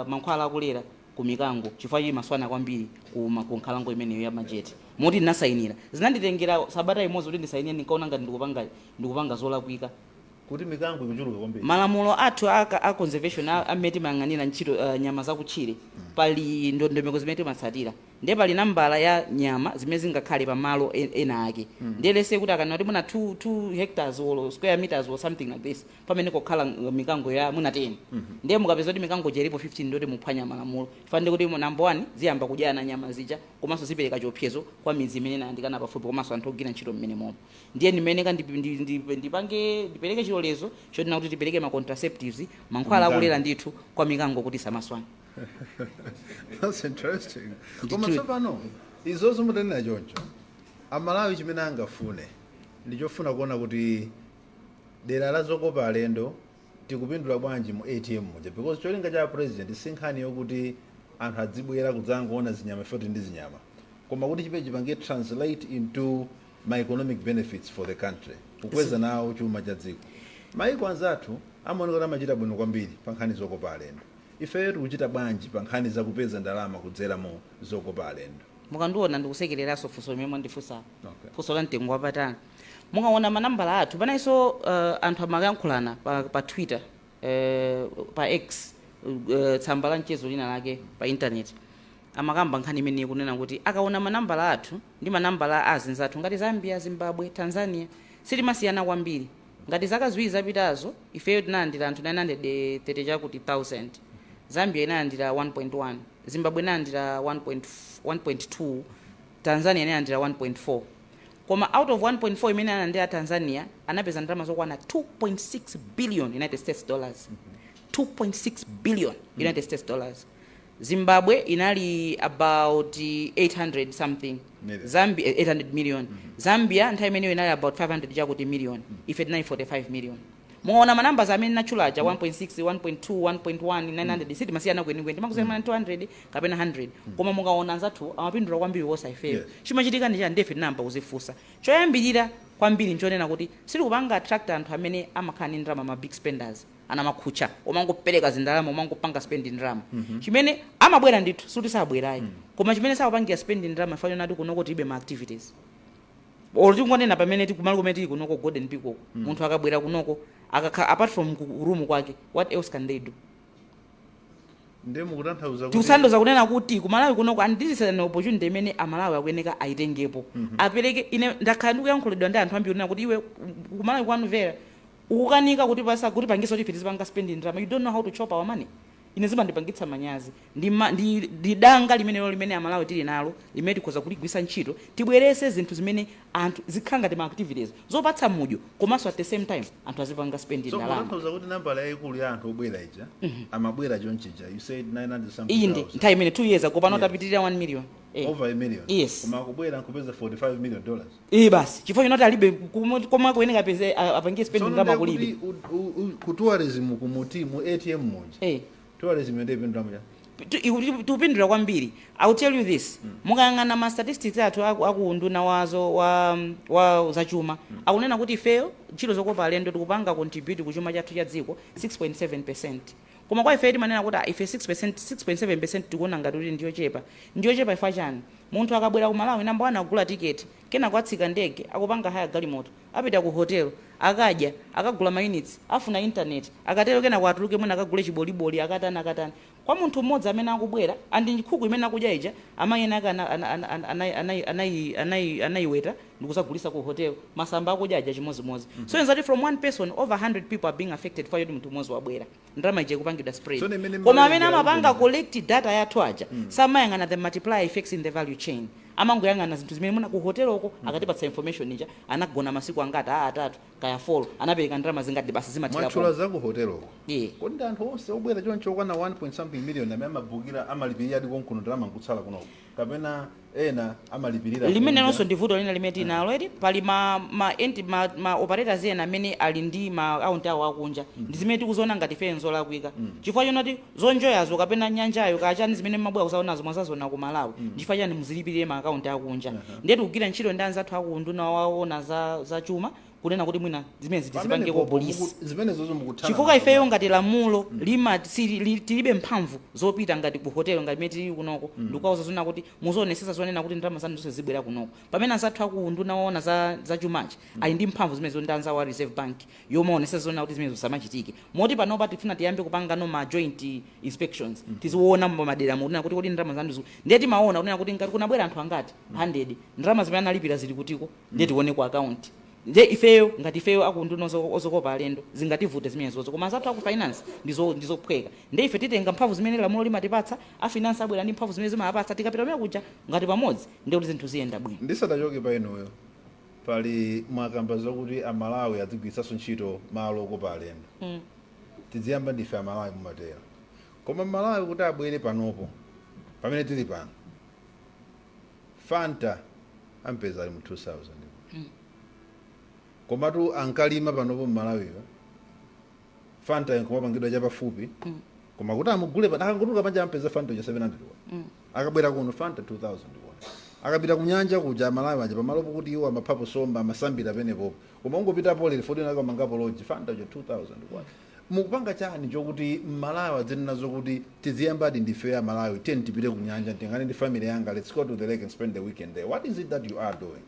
mankhwala akulera ku mikango, chifukwa chili maswana kwambiri ku nkhalango imeneyo ya Majete. Moti ndinasayinira, zinanditengera sabata imodzi kuti ndisayinire. Ndinkaona ngati ndikupanga zolakwika. Kuti mikango ikuchuluka kwambiri. Malamulo athu a conservation amene timayang'anira ntchito nyama zakutchire, pali ndondomeko zimene timatsatira. Ndiye pali nambala ya nyama zimene zingakhale pamalo ena ake. Ndiye lese kuti akanena kuti muna 2 hectares or square meters or something like this, pamene kokhala mikango ya muna 10, ndiye mukapeza kuti mikango jeripo 15, ndoti muphwanya malamulo. Chifukwa kuti number 1, ziyamba kudyana nyama zija, komanso zipereka chiopsezo kwa midzi imene inayandikana pafupi, komanso anthu ogwira ntchito mmene momo. Ndiye ndimene ka ndipange, ndipereke chilolezo chotina kuti tipereke ma contraceptives, mankhwala akulera ndithu kwa mikango kuti isamaswane. That's interesting. Koma Ndithu. tsopano izozo mutanena choncho, Amalawi chimene angafune ndichofuna kuona kuti dera la zokopa alendo tikupindula bwanji mu ATM muja, because cholinga cha President si nkhani yokuti anthu adzibwera kudzangoona zinyama foti ndi zinyama, koma kuti chipe chipange translate into ma economic benefits for the country, kukweza nawo chuma cha dziko. Maiko anzathu amaoneka kuti amachita bwino kwambiri pa nkhani zokopa alendo. Ifeyo tikuchita bwanji pa nkhani zakupeza ndalama kudzera mu zokopa alendo? Mukandiona ndikusekereranso funso limene mwandifunsa. Okay. Funso la mtengo wapatali. Mukaona manambala athu pananso, anthu amayankhulana pa Twitter, pa X, tsamba la mchezo lina lake pa internet, amakamba nkhani imene kunena kuti akaona manambala athu ndi manambala a azinzathu ngati Zambia, Zimbabwe, Tanzania, sitimasiyana kwambiri. Ngati zaka 2 zapitazo, ifeyo tinalandira anthu 930 chakuti 1000, Zambia inalandira 1.1, Zimbabwe inalandira 1.2, Tanzania inalandira 1.4. Koma out of 1.4 imene analandira Tanzania, anapeza ndalama zokwana 2.6 billion United States dollars, 2.6 billion United States dollars. Zimbabwe inali about 800 something Million. Zambia 800 million. Zambia nthawi imeneyo inali about 500 chakuti million. Ife tinali 45 million. Muona manambala amene natchulaja, 1.6, 1.2, 1.1, 900, sitimasiyana kwenikweni, timakusiyana 200 kapena 100. Koma mukaona anzathu amapindula kwambiri wosa ifeyo. Chimachitika ndi chani? Ndefe tinayamba kuzifunsa. Choyambirira kwambiri nchonena kuti sitikupanga attract anthu amene amakhala ndi ndalama, ma big spenders, ana makhutcha omangopereka zindalama, omangopanga spend ndalama. Chimene amabwera ndithu, suti sabwerayi, koma chimene sakupangira spend ndalama fanyo nati kunoko tilibe ma activities. Or tingonena pamene tikumalo kumene tili kunoko, Golden Peacock, munthu akabwera kunoko akakha, apart from ku room kwake, what else can they do? Ndiye mukutanthauza kuti Tikutanthauza kunena kuti kumalawi kunoko, and this is an opportunity imene Amalawi akuyeneka ayitengepo, apereke. Ine ndakhala ndikuyankhulidwa ndi anthu ambiri kunena kuti, "Iwe, kumalawi kwanu vera ukukanika kuti pasa kuti pangisa kuti ife tizipanga spending ndalama. You don't know how to chop our money." Ine zimandipangitsa manyazi. Ndi danga limenelo limene Amalawi tili nalo, limene tikhoza kuligwisa ntchito, tibwerese zinthu zimene anthu zikhala ngati ma activities zopatsa mudyo, komanso at the same time anthu azipanga spending So ndalama. Mukutanthauza kuti nambala yayikulu ya anthu obwera ija amabwera chonchija, you said 900 something Inde. thousand. Nthawi imene 2 years ago, pano tapitirira 1 million. Over a million. Yes. Koma akubwera nkupeza $45 million. Eh, basi, chifukwa chinoti alibe komwe akuyeneka apeze apangie spending Tsono ndalama ndiye kulibe. kuti ku tourism kumuti mu ATM muja, tourism ndiye ipindula muja? Tikupindula kwambiri. I will tell you this: mukayang'ana ma statistics athu aku unduna wazo wa zachuma, akunena kuti ifeyo ntchito zokopa alendo tikupanga contribute kuchuma chathu cha dziko 6.7%. Koma kwa ife timanena kuti, ah, ife 6%, 6.7% tikuona ngati kuti ndiyochepa. Ndiyochepa ifa chani? Munthu akabwera ku Malawi, number one, akugula tiketi, kena kwatsika ndege, akupanga haya galimoto, apita ku hotel, akadya, akagula ma units, afuna internet, akatero kena kwatuluke mwina akagule chiboliboli, akatani akatani. Kwa munthu mmodzi amene akubwera andi nkhuku imene akudya ija, amayi ena ake anayiweta ndikusagulisa ku hotel, masamba akudya aja chimozimozi. So nzati from one person, over 100 people are being affected for yoti munthu mmodzi wabwera, ndalama ija ikupangidwa spread. So imene Koma amene mmawerengera amapanga ujeni. collect data yathu aja samayang'ana the multiplier effects in the value chain, amangoyang'ana zinthu zimene muna ku hoteloko. Akatipatsa information ija, anagona masiku angati, a atatu kaya 4, anapereka ndalama zingati, basi zimathirapo. Mwatchula za ku hoteloko. Yeah. Kodi ndi anthu onse obwera choncho okwana 1 point something million amene amabukira, amalipirira adi konkuno, ndalama nkutsala kunoko, kapena ena amalipirira Limene kunja? lonso ndi vuto lina limene tinalo eti. Pali ma operators ena amene ali ndi ma account awo akunja. Ndi zimene tikuziona ngati ife nzolakwika, chifukwa chonati zonjoyazo kapena nyanjayo kachani zimene mmabwera kuzaonazo mwazazona ku Malawi, chifukwa chani muzilipirire ma account akunja? Ndiye tikugwira ntchito ndi anzathu akunduna waona za chuma. Kunena kuti mwina zimene zitizipangeko polisi. Zimenezozo mukuthana Chifukwa nazo. ifeyo ngati lamulo tilibe mphamvu zopita ngati ku hotelo ngati imene tili kunoko ndikukauza zonena kuti muzionesesa zonena kuti ndalama zanu zonse zibwera kunoko, pamene anzathu aku unduna woona za chumachi ali ndi mphamvu zimenezo ndi anzawo a Reserve Bank yomaonesesa zonena kuti zimenezo zisamachitike. Moti panopa tifuna tiyambe kupangano ma joint inspections, tiziona madera kunena kuti kodi ndalama zanu ndiye timaona kunena kuti ngati kunabwera anthu angati, 100, ndalama zimene analipira zili kutiko? Ndiye tione ku account. Nje ifeyo ngati ifeyo aku unduna ozokopa alendo zingativute zimenezozo, koma anzathu aku finance ndizophweka. Nde ife titenga mphamvu zimene lamulo limatipatsa, a finance abwera ndi mphamvu zimene zimawapatsa. Tikapita kumene kuja ngati pamodzi, ndiye kuti zinthu ziyenda bwino. Ndisadachoke pa inuyo, pali mwakamba zokuti Amalawi adzigwiritsanso ntchito malo okopa alendo. Tiziyamba ndife Amalawi, mumatero, koma Malawi kuti abwere panopo pamene tili pano, Fanta ampeza ali mu 2000, komatu ankalima panopo Mmalawiyo, Fanta nkumapangidwa chapafupi, koma kuti amugule pa akangotuluka panja ampeza Fanta uja 700 kwa. Akabwera kuno Fanta 2000 kwa. Akapita kunyanja kuja, Amalawi aja pamalopo kuti iwo amaphapo somba, amasambira penepopo, koma ungopitapo lero fodina akamangapo lodge, Fanta uja 2000 kwa. Mukupanga chani chokuti Mmalawi adzinena zokuti tiziyambadi ndife Amalawi, tiyeni tipite kunyanja, tingane ndi family yanga, let's go to the lake and spend the weekend there? What is it that you are doing?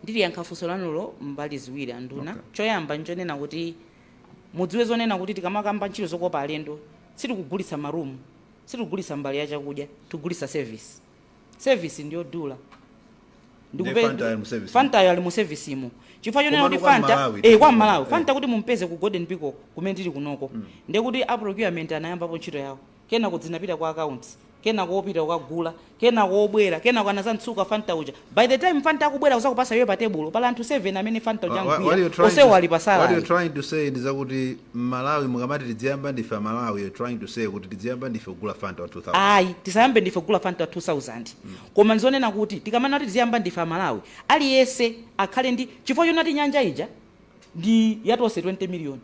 Ndiliyankha funso lanulo mbali ziwiri, anduna. Choyamba nchonena kuti mudziwe zonena kuti tikamakamba ntchito zokopa alendo, sitikugulitsa marumu, sitikugulitsa mbali ya chakudya, tikugulitsa service. Service ndiyodula. Ndiye Fanta ali mu service. Fanta ali mu service imo chifukwa chonena Komano kuti kwa Fanta Malawi, kwa Malawi, Fanta kuti mumpeze ku Golden Peacock kumene tili kunoko, ndiye kuti a procurement anayambapo ntchito yawo, kena kudzinapita kwa accounts, kena kopita kukagula, kena kobwera, kena kanazamtsuka Fanta uja. By the time Fanta akubwera kuzakupasa iwe pa tebulo, pala anthu 7 amene Fanta uja angwira, onsewo ali pa What you're salary. trying to say ndi zakuti Malawi, mukamati tiziyamba ndife Amalawi, you're trying to say kuti tiziyamba ndife kugula Fanta wa 2000? Ayi, tisayambe ndife kugula Fanta wa 2000, koma ndizonena kuti tikamana kuti tiziyamba ndife Amalawi, aliyense akhale ndi chifukwa chonati nyanja ija ndi yatonse 20 million.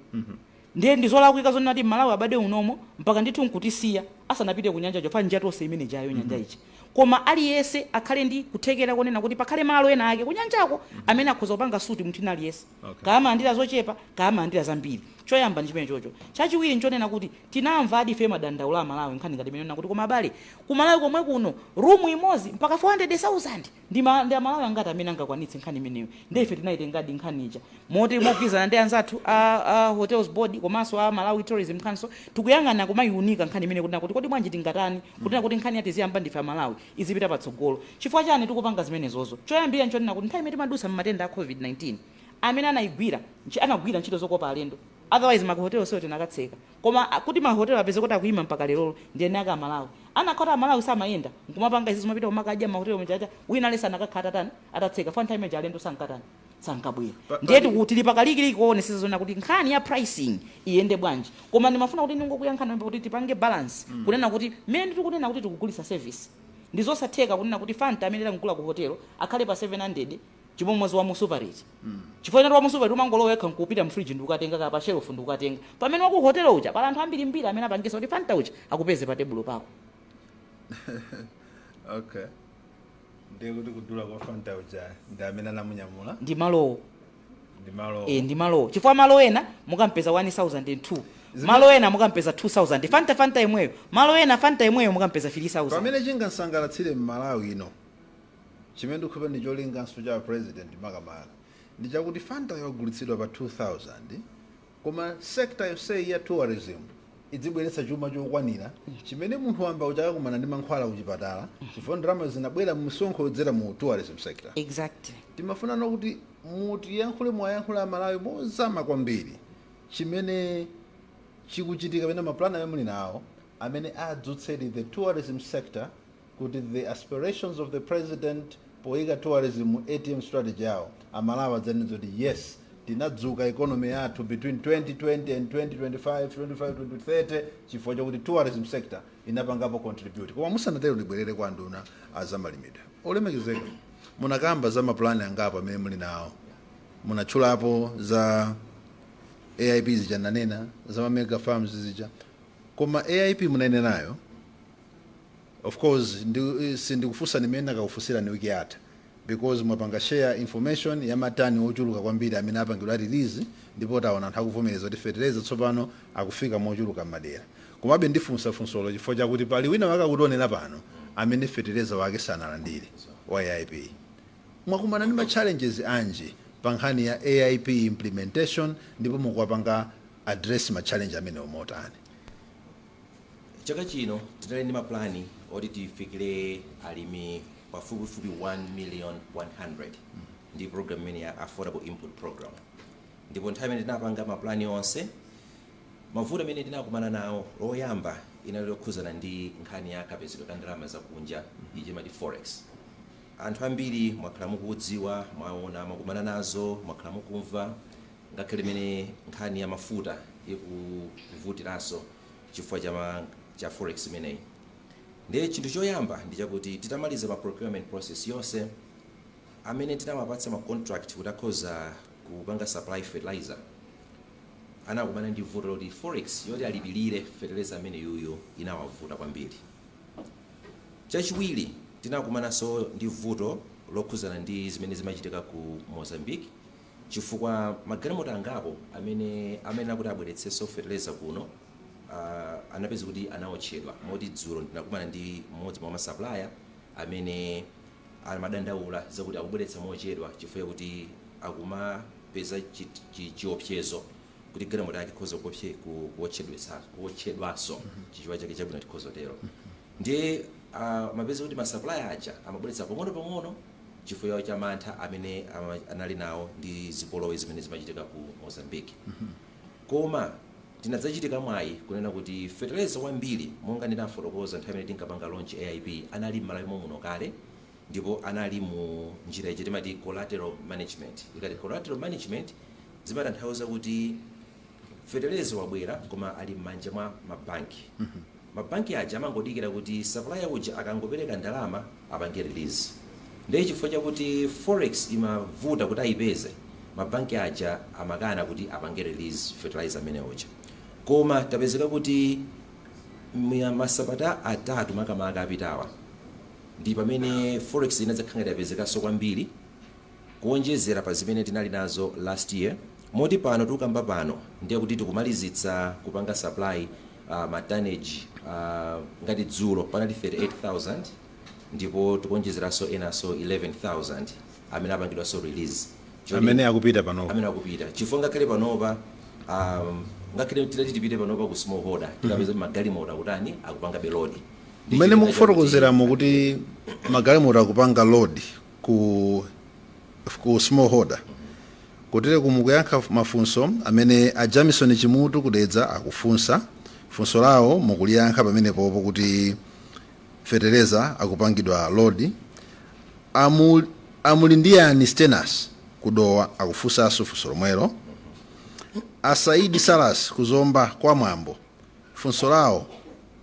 Ndiye ndizolakwika zonena kuti Malawi abade unomo mpaka ndithu nkutisiya asanapite ku nyanja chofa njatonse imene jayo nyanja ija. Koma aliyense akhale ndi kuthekera konena kuti pakhale malo ena ake kunyanjako amene akhoza kupanga suit munthu ina aliyense, kaya zochepa, kaya zambiri. Choyamba ndi chimene chocho. Chachiwiri nchonena kuti tinamva adi ife madandaulo a Malawi, nkhani ngati imene kuti koma abale, ku Malawi komwe kuno room imodzi mpaka 400,000, ndi Amalawi angati amene angakwanitse nkhani imeneyo? Ndiye ife tinayitengadi nkhani ija moti mogwirizana ndi anzathu a Hotels Board komanso a Malawi Tourism Council, tikuyang'ana kumayiunika nkhani imene kunena kuti kodi bwanji tingatani kunena kuti nkhani yati ziyamba ndife Amalawi izipita patsogolo. Chifukwa chani tikupanga zimenezozo? Choyambira nchonena kuti nthawi imene timadusa mmatenda a COVID-19, amene anayigwira anagwira ntchito zokopa alendo, otherwise mahotelo sewo tinakatseka. Koma kuti mahotelo apeze kuti akuyima mpaka lerolo, ndiye aka Amalawi anakhota. Amalawi samayenda nkumapanga izi zimapita kumakadya mahotelo mchacha, wina alese anakakhala tatani atatseka fa nthawi imene alendo sankatani, sankabwera. Ndiye tili pakalikiliki kuonesesa zona kuti nkhani ya pricing iyende bwanji. Koma ndimafuna kuti ndingokuyankhani kuti tipange balance, kunena kuti mmene tikunena kuti tikugulitsa service, ndi zosatheka kunena kuti Fanta amene tamugula ku hotelo akhale pa 700 chimomwezo wa mu Super Rate, chifukwa choti wa mu Super Rate umangolowa yekha nkupita mu fridge ndikukatenga, kapa shelf ndikukatenga, pamene waku hotelo uja pala anthu ambirimbiri amene apangisa kuti Fanta uja akupeze pa tebulo pako. Okay, ndiye kuti kudula kwa Fanta uja ndi amene anamunyamula? Ndi malowo. Ndi malo. E, ndi malowo, chifukwa malo ena mukampeza 1002, malo ena mukampeza 2000 Fanta, Fanta imweyo, malo ena Fanta imweyo mukampeza 3000. Pamene chingasangalatsire Mmalawi ino, chimene ndikhupa ndi cholinganso cha president makamaka, ndi chakuti Fanta yogulitsidwa pa 2000, koma sector yonseyi ya tourism idzibweretsa chuma chokwanira chimene munthu wamba uja akakumana ndi mankhwala kuchipatala, chifukwa ndalama zinabwera mmisonkho yodzera mu tourism sector. Timafunana kuti mutiyankhule, mwayankhula Amalawi mozama kwambiri chimene chikuchitika pamene mapulani amene muli nawo amene adzutsedi the tourism sector, kuti the aspirations of the president poyika tourism mu ATM strategy yawo, Amalawi adzanena kuti yes, tinadzuka economy yathu between 2020 and 2025, 25 2030, chifukwa chakuti tourism sector inapangapo contribute. Koma musanatero, ndibwerere kwa nduna azamalimidwe olemekezeka. Munakamba za mapulani angapo amene muli nawo, munatchulapo za AIP zija, nanena za ma mega farms zija, koma AIP munanenayo, of course sindikufunsa nimene nakakufunsirani wiki yatha. Because mwapanga share information ya matani ochuluka kwambiri amene apangidwa release, ndipo taona anthu akuvomereza kuti fetereza tsopano akufika mochuluka m'madera. Komabe ndifunsa funsolo chifukwa chakuti pali wina wake akutionera pano amene fetereza wake sanalandire wa AIP. Mwakumana ndi ma challenges anji pa nkhani ya AIP implementation, ndipo mukuwapanga address ma challenge amenewo motani? Chaka chino tinali ndi maplani oti tifikire alimi pafupifupi 1 million 100 ndi program imene ya Affordable Input Program. Ndipo nthawi imene tinapanga maplani onse, mavuto amene tinakumana nawo, loyamba inali lokhuzana ndi nkhani ya kapezedwe ka ndalama zakunja, iji imati forex. Anthu ambiri mwakhala mukudziwa, mwaona, mwakumana nazo, mwakhala mukumva, ngakhale imene nkhani ya mafuta ikuvutiranso chifukwa cha forex imeneyi. Ndiye chinthu choyamba ndi chakuti titamaliza ma procurement process yonse, amene tinawapatsa ma contract kuti akhoza kupanga supply fertilizer anakumana ndi vuto loti forex yoti alipirire fertilizer amene yuyo inawavuta kwambiri. Chachiwiri, tinakumananso ndi vuto lokhuzana ndi zimene zimachitika ku Mozambique, chifukwa magalimoto angapo amene akuti abweretsenso fertilizer kuno anapeza kuti anawotchedwa, moti dzulo ndinakumana ndi mmodzi mwa masupplier amene amadandaula zakuti akubweretsa mochedwa chifukwa kuti akumapeza chiopsezo kuti galimoto yake ikhoza kuwotchedwanso, chichwa chake chabwino tikhoza tero. Ndiye mapeza kuti masupplier aja amabweretsa pang'ono-pang'ono chifukwa cha mantha amene anali nawo ndi zipolowe zimene zimachitika ku Mozambique. Koma tinadzachitika mwayi kunena kuti fertilizer wambiri, monga ndinafotokoza nthawi imene tinkapanga launch AIP, anali m'Malawi muno kale ndipo anali mu njira ija timati collateral management. Ikati collateral management, zimatanthauza kuti fertilizer wabwera koma ali m'manja mwa mabanki. Mabanki aja amangodikira kuti supplier uja akangopereka ndalama apange release. Ndiye chifukwa chakuti forex imavuta kuti ayipeze, mabanki aja amakana kuti apange release fertilizer amene uja. Koma tapezeka kuti masabata 3 makamaka apitawa ndi pamene forex inadzakhala ngati yapezekanso kwambiri kuonjezera pa zimene tinali nazo last year, moti pano tikukamba pano ndiye kuti tikumalizitsa kupanga supply ma tonnage. Ngati dzulo panali 38,000 ndipo tikuonjezeranso enanso 11,000 amene apangidwanso release. Amene akupita panopa? Amene akupita, chifukwa ngakhale panopa, ngakhale titati tipite panopa ku smallholder, tikapeza kuti magalimoto akutani, akupanga load. Mmene mukufotokozeramo kuti magalimoto akupanga load ku smallholder, kutere kumukuyankha mafunso amene a Jamison Chimutu kudedza akufunsa. Funso lawo mukuliyankha pamenepopo kuti fetereza akupangidwa load. Amuli ndiyani Stenas kudowa akufunsanso funso lomwelo. Asaidi Salas kuzomba kwa Mwambo, funso lawo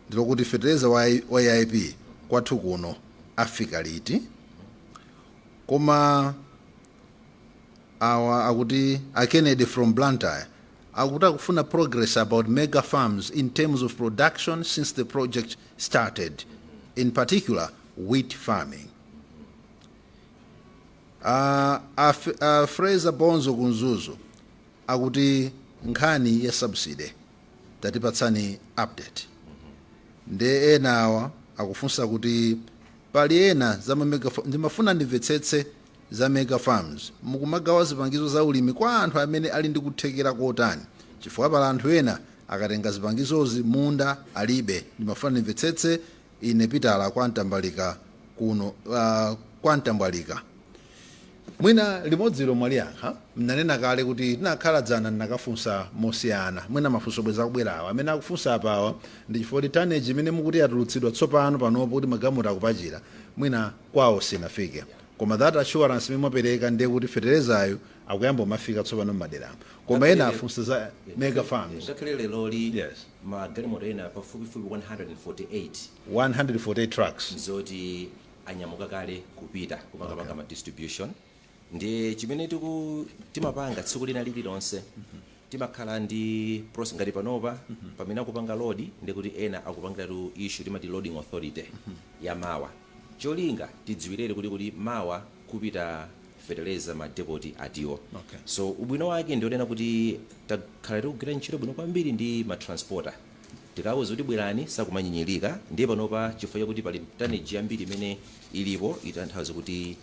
ndilokuti fetereza wa AIP kwathu kuno afika liti? Koma awa akuti a Kennedy from Blantyre akuti akufuna progress about mega farms in terms of production since the project started, in particular wheat farming. Fraser Bonzo kunzuzu akuti nkhani ya subsidy tatipatsani update. Nde ena awa akufunsa kuti pali ena za ma mega ndimafuna ndimvetsetse za mega farms, mukumagawa zipangizo za ulimi kwa anthu amene ali ndi kuthekera kotani? Chifukwa pala anthu ena akatenga zipangizozi munda alibe. Ndimafuna ndimvetsetse ine Pitala kwa Mtambalika kuno, kwa Mtambwalika. Mwina limodzilo mwaliyankha, mnanena kale kuti tinakhala dzana ndinakafunsa mosiyana. Mwina mafunso bweza akubwerawa amene akufunsa apawa ndi chifukwa kuti tonnage imene mukuti yatulutsidwa tsopano panopo kuti magalimoto akupachira, mwina kwawo sinafike. Koma that assurance imene mwapereka ndiye kuti feterezayo akuyamba umafika tsopano m'maderamo. Koma ena afunsa za mega farms. Ngakhale leloli magalimoto ena pafupifupi 148 148 trucks zoti anyamuka kale kupita kumakapanga ma distribution. Ndiye chimene timapanga tsiku lina lililonse, timakhala ndi process. Ngati panopa pamene akupanga load, ndikuti ena akupangiratu issue timati loading authority ya mawa, cholinga tidziwirere kuti mawa kuno. kupita feteleza ma depot atiwo. So ubwino wake ndionena kuti takhala tikugwira ntchito bwino kwambiri ndi ma transporter. Tikawuza kuti bwerani, sakumanyinyirika. Ndiye panopa, chifukwa chakuti pali tonnage yambiri imene ilipo, itanthauza kuti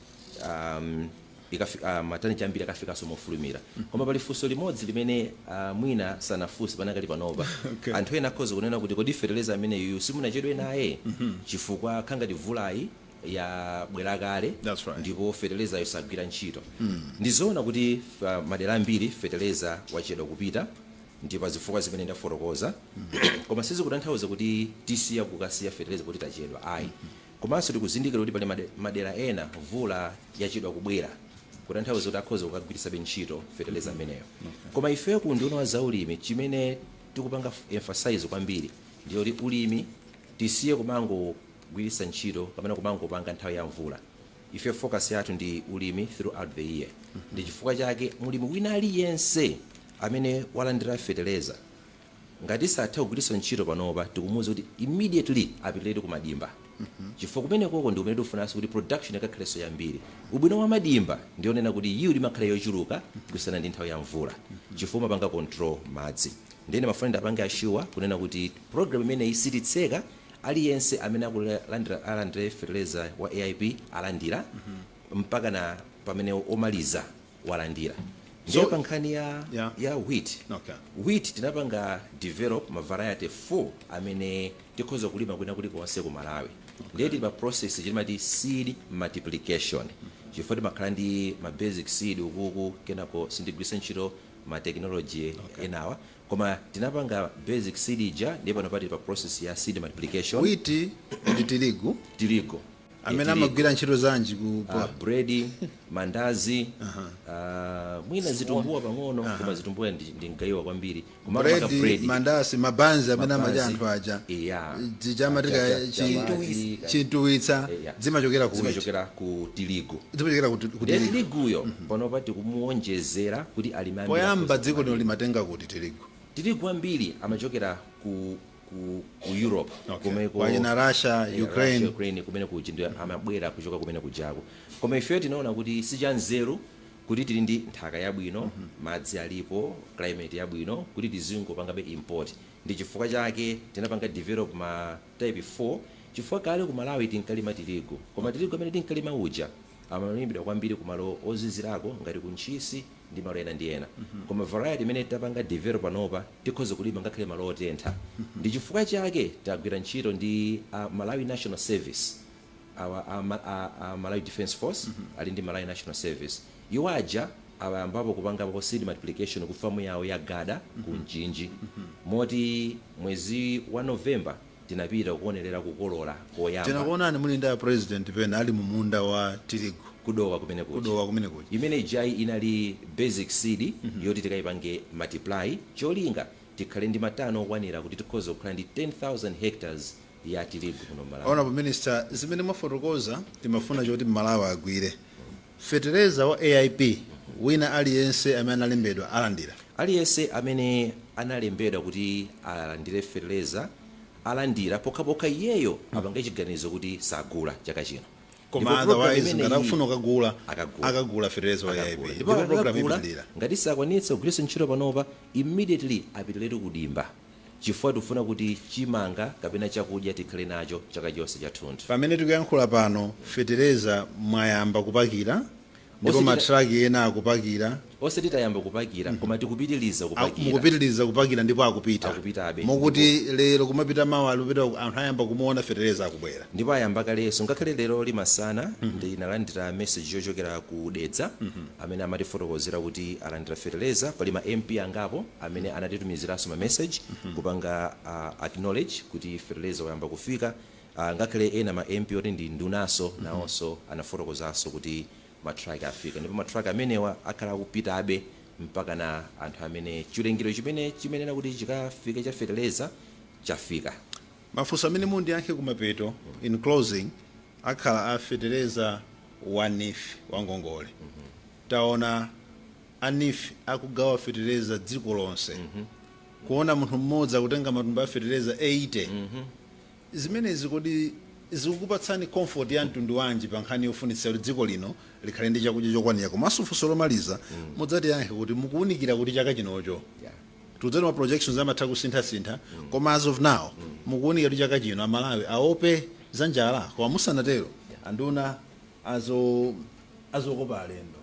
ma tonnage ambiri akafikanso mofulumira. Koma pali funso limodzi limene mwina sanafunse panakali panopa. Anthu ena akhoza kunena kuti, kodi feteleza ameneyu simunachedwe naye, chifukwa khangati mvulayi yabwera kale That's right. ndipo feterezayo sagwira ntchito? Ndizoona kuti madera ambiri fetereza wachedwa kupita ndi pa zifukwa zimene ndafotokoza, koma sizikutanthauza kuti tisiya kukasiya fetereza kuti tachedwa, ayi. Komanso tikuzindikira kuti pali madera ena mvula yachedwa kubwera, kutanthauza kuti akhoza kukagwiritsabe ntchito fetereza ameneyo. Koma ifeyo ku Unduna wa Zaulimi, chimene tikupanga emphasize kwambiri ndiyoti ulimi tisiye kumangogwiritsa ntchito kapena kumangopanga nthawi ya mvula. Ife focus yathu ndi ulimi throughout the year. Ndi chifukwa chake mulimi wina aliyense amene walandira fetereza, ngati satha kugwiritsa ntchito panopa, tikumuwuza kuti immediately apitirire kumadimba, chifukwa kumenekoko ndi kumene tikufunanso kuti production ikakhalenso yambiri. Ubwino wa madimba ndionena kuti yield imakhala yochuluka kusiyana ndi nthawi ya mvula, chifukwa umapanga control madzi. Ndine mafuna ndapange assure kunena kuti program imeneyi sititseka. Aliyense amene akulandira, alandire fertilizer wa AIP, alandira mpaka na pamene omaliza walandira. Ndiye pa nkhani ya ya wheat, wheat tinapanga develop ma variety 4 amene tikhoza kulima kwina kulikonse ku Malawi. Ndiye tili pa process chitimati seed multiplication, chifukwa timakhala ndi ma basic seed ukuku, kenako sindigwiritsa ntchito ma technology enawa, koma tinapanga basic seed ija. Ndiye pano pati pa process ya seed multiplication. Wheat ndi tirigu? Tirigu. Amene Tirigu. Amagwira ntchito zanji ku Bread, mandazi, mwina zitumbuwa pang'ono, koma zitumbuwa ndi mgayiwa kwambiri. Koma bread, bread, mandasi, mabanzi amene amadya Mabanzi. anthu aja, zichamatika. Chapati, Chintuwitsa. Zimachokera ku wheat. Zimachokera ku tirigu. Zimachokera ku Ndiye tirigu. Tiriguyo panopa tikumuwonjezera kuti alimi ambiri Poyamba akhoza dziko lino limatenga kuti tirigu? Tirigu ambiri amachokera ku Europe. Kumeko Kwachina Russia, Ukraine. Russia, Ukraine, kumene kuja ndiyo amabwera kuchoka kumene kujako. Koma ifeyo tinaona kuti sichanzeru kuti tili ndi nthaka yabwino, madzi alipo, climate yabwino, kuti tizingopangabe import. Ndi chifukwa chake tinapanga develop ma type 4, chifukwa kale ku Malawi tinkalima tirigu, koma tirigu amene tinkalima uja amalimidwa kwambiri kumalo ozizirako ngati ku Ntchisi ndi malo ena ndi ena. Koma variety imene tapanga develop panopa tikhoza kulima ngakhale malo otentha. Ndi chifukwa chake tagwira ntchito ndi Malawi National Service, awa a Malawi Defense Force ali ndi Malawi National Service. Iwo aja awayambapo kupangapo seed multiplication ku famu yawo ya Gada ku Mchinji, moti mwezi wa November tinapita kuonerera kukolola koyamba. Tinakuonani muli ndi a President pena ali mu munda wa tirigu. Kudowa kumene kuja. Kudowa kumene kuja. Imene ijayi inali basic seed yoti tikayipange multiply, cholinga tikhale ndi matani okwanira kuti tikhoza kukhala ndi 10,000 hectares ya tirigu kuno Malawi. Honorable Minister, zimene mwafotokoza timafuna choti Mmalawi agwire. Fetereza wa AIP, wina aliyense amene analembedwa alandira? Aliyense amene analembedwa kuti alandire fetereza alandira, pokhapokha iyeyo apange chiganizo kuti sagula chaka chino. Koma Ndipo program otherwise, imeneyi ngati akufuna kukagula, akagula. Akagula fetereza wa AIP. Akagula. Ndipo program akagula, ipitirira. Ngati sakwanitsa kugwiritsa ntchito panopa, immediately apitiretu kudimba, chifukwa tifuna kuti chimanga kapena chakudya tikhale nacho chaka chonse chathunthu. Pamene tikuyankhula pano, fetereza mwayamba kupakira ndipo matraki ena akupakira? Osati tayamba kupakira, koma tikupitiriza kupakira. Mukupitiriza kupakira ndipo akupita? Akupitabe. Mokuti lero kumapita mawa alupita, anthu ayamba kumuona fetereza akubwera? Ndipo ayamba kalenso. Ngakhale lero limasana ndinalandira message yochokera ku Dedza amene amatifotokozera kuti alandira fetereza. Pali ma MP angapo amene anatitumiziranso ma message kupanga acknowledge kuti fetereza wayamba kufika. Ngakhale ena ma MP oti ndi ndunanso nawonso anafotokozanso kuti matraki afika, ndipo matraki amenewa akhala akupitabe mpaka na anthu amene chiwerengero chimene chimenena kuti chikafike cha fetereza chafika. Mafunso amene mundiyankhe kumapeto, in closing, akhala a fetereza wa NEEF wa ngongole. Taona a NEEF akugawa fetereza dziko lonse, kuona munthu mmodzi akutenga matumba a fetereza 80. Zimenezi kodi Zikukupatsani comfort ya mtundu wanji pa nkhani yofunitsa kuti dziko lino likhale ndi chakudya chokwanira? Komanso funso lomaliza, mudzatiyankhe kuti mukuwunikira kuti chaka chinocho, tudzati ma projections amatha kusinthasintha, koma as of now mukuwunikira kuti chaka chino Amalawi aope za njala? Koma musanatero, anduna azokopa alendo,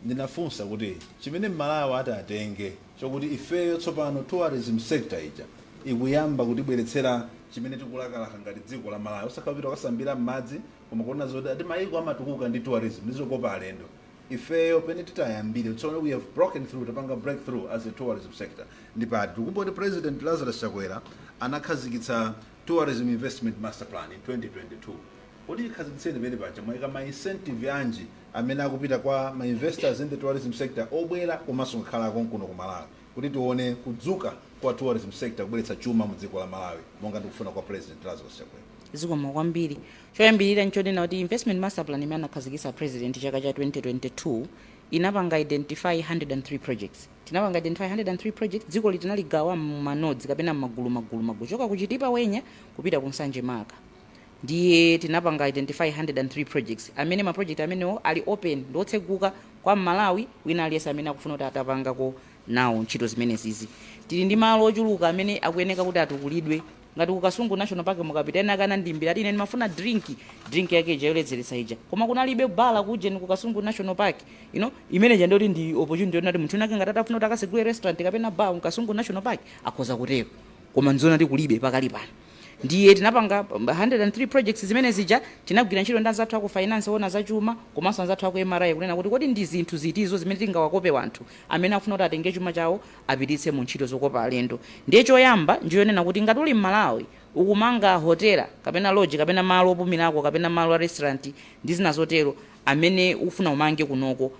ndinafunsa kuti chimene Mmalawi ati atenge chokuti ifeyo tsopano tourism sector ija ikuyamba kutibweretsera chimene tikulakalaka ngati dziko la Malawi, osakhala kupita kukasambira m'madzi, koma kuona zoti ati mayiko amatukuka ndi tourism, ndizokopa alendo, ifeyo pene titayambire tsono we have broken through, tapanga breakthrough as a tourism sector ndi pati? Tikumbukira kuti President Lazarus Chakwera anakhazikitsa Tourism Investment Master Plan in 2022. Kodi ikhazikitseni pene paja mwayika ma incentive anji amene akupita kwa ma investors in the tourism sector obwera komanso kukhala konkuno ku Malawi, kuti tione kudzuka kwa tourism sector kubweretsa chuma mu dziko la Malawi monga ndikufuna kwa President Lazarus Chakwera? Zikomo kwambiri. Choyambirira nchonena kuti Investment Master Plan imene anakhazikitsa President chaka cha 2022 inapanga identify 103 projects. Tinapanga identify 103 projects. Dziko litinaligawa mma nodes kapena mmagulu magulu magulu, choka kuchitipa Wenya kupita ku Nsanje Maka. Ndiye tinapanga identify 103 projects amene ma project amenewo ali open, ndiotseguka kwa Mmalawi wina aliyense amene akufuna kuti atapangako nawo ntchito zimenezizi. Tili ndi malo ochuluka amene akuyeneka kuti atukulidwe, ngati ku Kasungu National Park. Mukapita, ena akanandimbira ati, "Ine ndimafuna drink yake ija yoledzeretsa ija, koma kunalibe bala kujeni ku Kasungu National Park." Imene ija ndoti ndi opportunity yonati munthu winake ngati atafuna kuti akasegule restaurant kapena bar mu Kasungu National Park akhoza kutero, koma nzona ndi kulibe pakali pano. Ndiye tinapanga 103 projects zimene zija. Tinagwira ntchito ndi anzathu aku finance ona zachuma komanso anzathu aku MRA kunena kuti kodi ndi zinthu zitizo zimene tingawakope wanthu amene akufuna kuti atenge chuma chawo apititse mu ntchito zokopa alendo? Ndiye choyamba ndiyonena kuti ngati uli mMalawi ukumanga hotela kapena lodge kapena malo opumirako kapena malo a restaurant ndi zina zotero amene ufuna umange kunoko,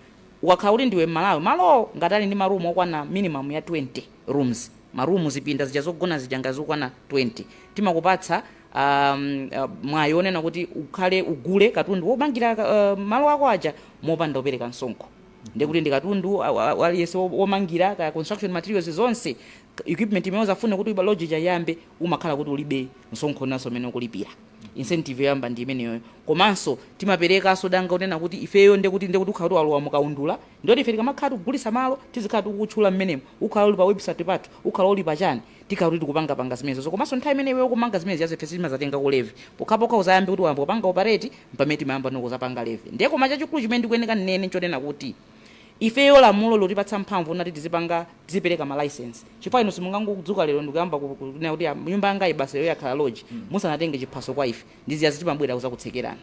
ukakhala kuti ndiwe Mmalawi, malowo ngati ali ndi marumu okwana minimum ya 20 rooms, marumu, zipinda zija zogona zija, ngati zokwana 20, timakupatsa mwayi onena kuti ukhale ugule katundu womangira malo ako aja mopanda kupereka msonkho. Ndekuti ndi katundu aliyense womangira ka construction materials zonse, equipment imene uzafune kuti lodge iyambe, umakhala kuti ulibe msonkho naso umene ukulipira. Incentive yoyamba ndi imeneyoyo. Komanso timaperekanso danga kunena kuti ifeyo ndekuti ukhala kuti walowa mukaundula, ndoti ife tikamakhala tikugulisa malo tizikhala tikukutchula mmenemo, ukhala uli pa website pathu, ukhala uli pachani, tikhala kuti tikupangapanga zimenezo. Komanso nthawi imene iwe ukumanga zimene ziyazo, ife sitimazatenga ku levy. Pokhapokha uzayambe kuti wayamba kupanga operate, mpamene timayamba nokuzapanga levy. Ndiye koma chachikulu chimene ndikuyeneka nnene nchonena kuti ifeyo lamulo lotipatsa mphamvu nati tizipanga, tizipereka ma license, chifukwa inu simungangodzuka lero ndikuyamba kunena kuti, "Ah, nyumba yanga ibasa yo yakhala lodge," musanatenge chiphaso kwa ife. Ndiziyazi timabwera kuzakutsekerani.